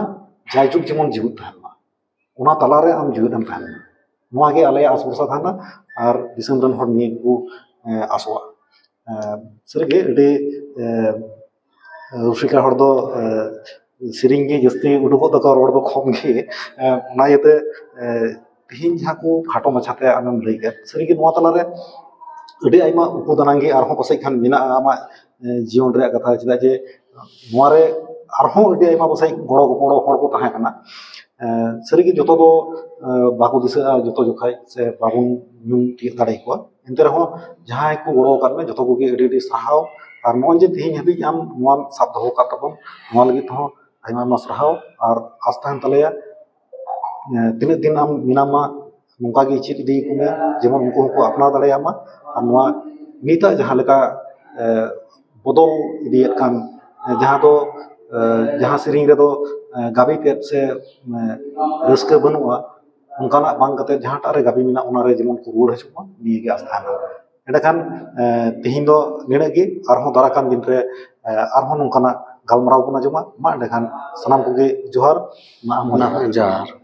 ᱡᱟᱭᱡᱩᱜᱽ ᱡᱮᱢᱚᱱ ᱡᱤᱣᱤᱫ ᱛᱟᱦᱮᱱ ᱢᱟ, ᱚᱱᱟ ᱛᱟᱞᱟᱨᱮ ᱟᱢ ᱡᱤᱣᱤᱫ ᱮᱢ ᱛᱟᱦᱮᱱ ᱢᱟ, ᱱᱚᱣᱟ ᱜᱮ ᱟᱞᱮᱭᱟᱜ ᱟᱥ ᱵᱷᱚᱨᱥᱟ ᱛᱟᱦᱮᱱᱟ᱾ ᱟᱨ ᱫᱤᱥᱚᱢ ᱨᱮᱱ ᱦᱚᱲ ᱱᱤᱭᱟᱹ ᱜᱮᱠᱚ, ᱮᱸ, ᱟᱥᱚᱜᱼᱟ᱾ ᱮᱸ, ᱥᱟᱹᱨᱤᱜᱮ ᱟᱹᱰᱤ, ᱮᱸ, ᱨᱩᱥᱤᱠᱟ ᱦᱚᱲ ᱫᱚ, ᱮᱸ, ᱥᱮᱨᱮᱧ ᱜᱮ ᱡᱟᱹᱥᱛᱤ ᱩᱰᱩᱠᱚᱜ ᱛᱟᱠᱚᱣᱟ, ᱨᱚᱲ ᱫᱚ ᱠᱚᱢ ᱜᱮ᱾ ᱮᱸ, ᱚᱱᱟ ᱤᱭᱟᱹᱛᱮ, ᱮᱸ, ᱛᱮᱦᱮᱧ ᱡᱟᱦᱟᱸ ᱠᱚ ᱠᱷᱟᱴᱚ ᱢᱟᱪᱷᱟᱛᱮ ᱟᱢᱮᱢ ᱞᱟᱹᱭ ᱠᱮᱫ, ᱥᱟᱹᱨᱤᱜᱮ ᱱᱚᱣᱟ ᱛᱟᱞᱟᱨᱮ ᱟᱹᱰᱤ ᱟᱭᱢᱟ ᱩᱠᱩ ᱫᱟᱱᱟᱝ ᱜᱮ ᱟᱨᱦᱚᱸ ᱯᱟᱥᱮᱡ ᱠᱷᱟᱱ ᱢᱮᱱᱟᱜᱼᱟ ᱟᱢᱟᱜ, ᱮᱸ, ᱡᱤᱭᱚᱱ ᱨᱮᱭᱟᱜ ᱠᱟᱛᱷᱟ, ᱪᱮᱫᱟᱜ ᱡᱮ ᱱᱚᱣᱟᱨᱮ ᱟᱨᱦᱚᱸ ᱟᱹᱰᱤ ᱟᱭᱢᱟ ᱯᱟᱥᱮᱡ ᱜᱚᱲᱚ ᱜᱚᱯᱚᱲᱚ ᱦᱚᱲ ᱠᱚ ᱛᱟᱦᱮᱸ ᱠᱟᱱᱟ᱾ ᱮᱸ, ᱥᱟᱹᱨᱤᱜᱮ ᱡᱚᱛᱚ ᱫᱚ, ᱮᱸ, ᱵᱟᱠᱚ ᱫᱤᱥᱟᱹᱜᱼᱟ ᱡᱚᱛᱚ ᱡᱚᱠᱷᱟᱡ, ᱥᱮ ᱵᱟᱵᱚᱱ ᱧᱩᱢ ᱛᱤᱭᱳᱜ ᱫᱟᱲᱮ ᱟᱠᱚᱣᱟ᱾ ᱮᱱᱛᱮ ᱨᱮᱦᱚᱸ ᱡᱟᱦᱟᱸᱭ ᱠᱚ ᱜᱚᱲᱚ ᱟᱠᱟᱫ ᱢᱮ, ᱡᱚᱛᱚ ᱠᱚᱜᱮ ᱟᱹᱰᱤ ᱟᱹᱰᱤ ᱥᱟᱨᱦᱟᱣ᱾ ᱟᱨ ᱱᱚᱜᱼᱚᱭ ᱡᱮ ᱛᱮᱦᱮᱧ ᱦᱟᱹᱵᱤᱡ ᱟᱢ ᱱᱚᱣᱟᱢ ᱥᱟᱵ ᱫᱚᱦᱚ ᱟᱠᱟᱫ ᱛᱟᱵᱚᱱ, ᱱᱚᱣᱟ ᱞᱟᱹᱜᱤᱫ ᱛᱮᱦᱚᱸ ᱟᱭᱢᱟ ᱟᱭᱢᱟ ᱥᱟᱨᱦᱟᱣ᱾ ᱟᱨ ᱟᱥ ᱛᱟᱦᱮᱱ ᱛᱟᱞᱮᱭᱟ, ᱮᱸ, ᱛᱤᱱᱟᱹᱜ ᱫᱤᱱ ᱟᱢ ᱢᱮᱱᱟᱢᱟ, ᱱᱚᱝᱠᱟ ᱜᱮ ᱪᱮᱫ ᱤᱫᱤ ᱟᱠᱚ ᱢᱮ, ᱡᱮᱢᱚᱱ ᱩᱱᱠᱩ ᱦᱚᱸᱠᱚ ᱟᱯᱱᱟᱨ ᱫᱟᱲᱮᱭᱟᱜ ᱢᱟ᱾ ᱟᱨ ᱱᱚᱣᱟ ᱱᱤᱛᱟᱜ ᱡᱟᱦᱟᱸ ᱞᱮᱠᱟ, ᱮᱸ, ᱵᱚᱫᱚᱞ ᱤᱫᱤᱭᱮᱫ ᱠᱟᱱ, ᱮᱸ, ᱡᱟᱦᱟᱸ ᱫᱚ, ᱮᱸ, ᱡᱟᱦᱟᱸ ᱥᱮᱨᱮᱧ ᱨᱮᱫᱚ, ᱮᱸ, ᱜᱟᱵᱮ ᱛᱮᱫ ᱥᱮ, ᱮᱸ, ᱨᱟᱹᱥᱠᱟᱹ ᱵᱟᱹᱱᱩᱜᱼᱟ, ᱚᱱᱠᱟᱱᱟᱜ ᱵᱟᱝ ᱠᱟᱛᱮ ᱡᱟᱦᱟᱸᱴᱟᱜ ᱨᱮ ᱜᱟᱹᱵᱤ ᱢᱮᱱᱟᱜ ᱚᱱᱟ ᱨᱮ ᱡᱮᱢᱚᱱ ᱠᱚ ᱨᱩᱣᱟᱹᱲ ᱦᱤᱡᱩᱜ ᱢᱟ, ᱱᱤᱭᱟᱹ ᱜᱮ ᱟᱥ ᱛᱟᱦᱮᱱᱟ᱾ ᱮᱸᱰᱮᱠᱷᱟᱱ ᱮᱸ, ᱛᱮᱦᱮᱧ ᱫᱚ ᱱᱤᱱᱟᱹᱜ ᱜᱮ, ᱟᱨᱦᱚᱸ ᱫᱟᱨᱟᱭ ᱠᱟᱱ ᱫᱤᱱ ᱨᱮ ᱮᱸ, ᱟᱨᱦᱚᱸ ᱱᱚᱝᱠᱟᱱᱟᱜ ᱜᱟᱞᱢᱟᱨᱟᱣ ᱵᱚᱱ ᱟᱸᱡᱚᱢᱟ᱾ ᱢᱟ ᱮᱸᱰᱮᱠᱷᱟᱱ ᱥᱟᱱᱟᱢ ᱠᱚᱜᱮ ᱡᱚᱦᱟᱨ᱾ ᱢᱟ ᱟᱢ ᱦᱚᱸ ᱡᱚᱦᱟᱨ᱾ ᱡᱚᱦᱟᱨ᱾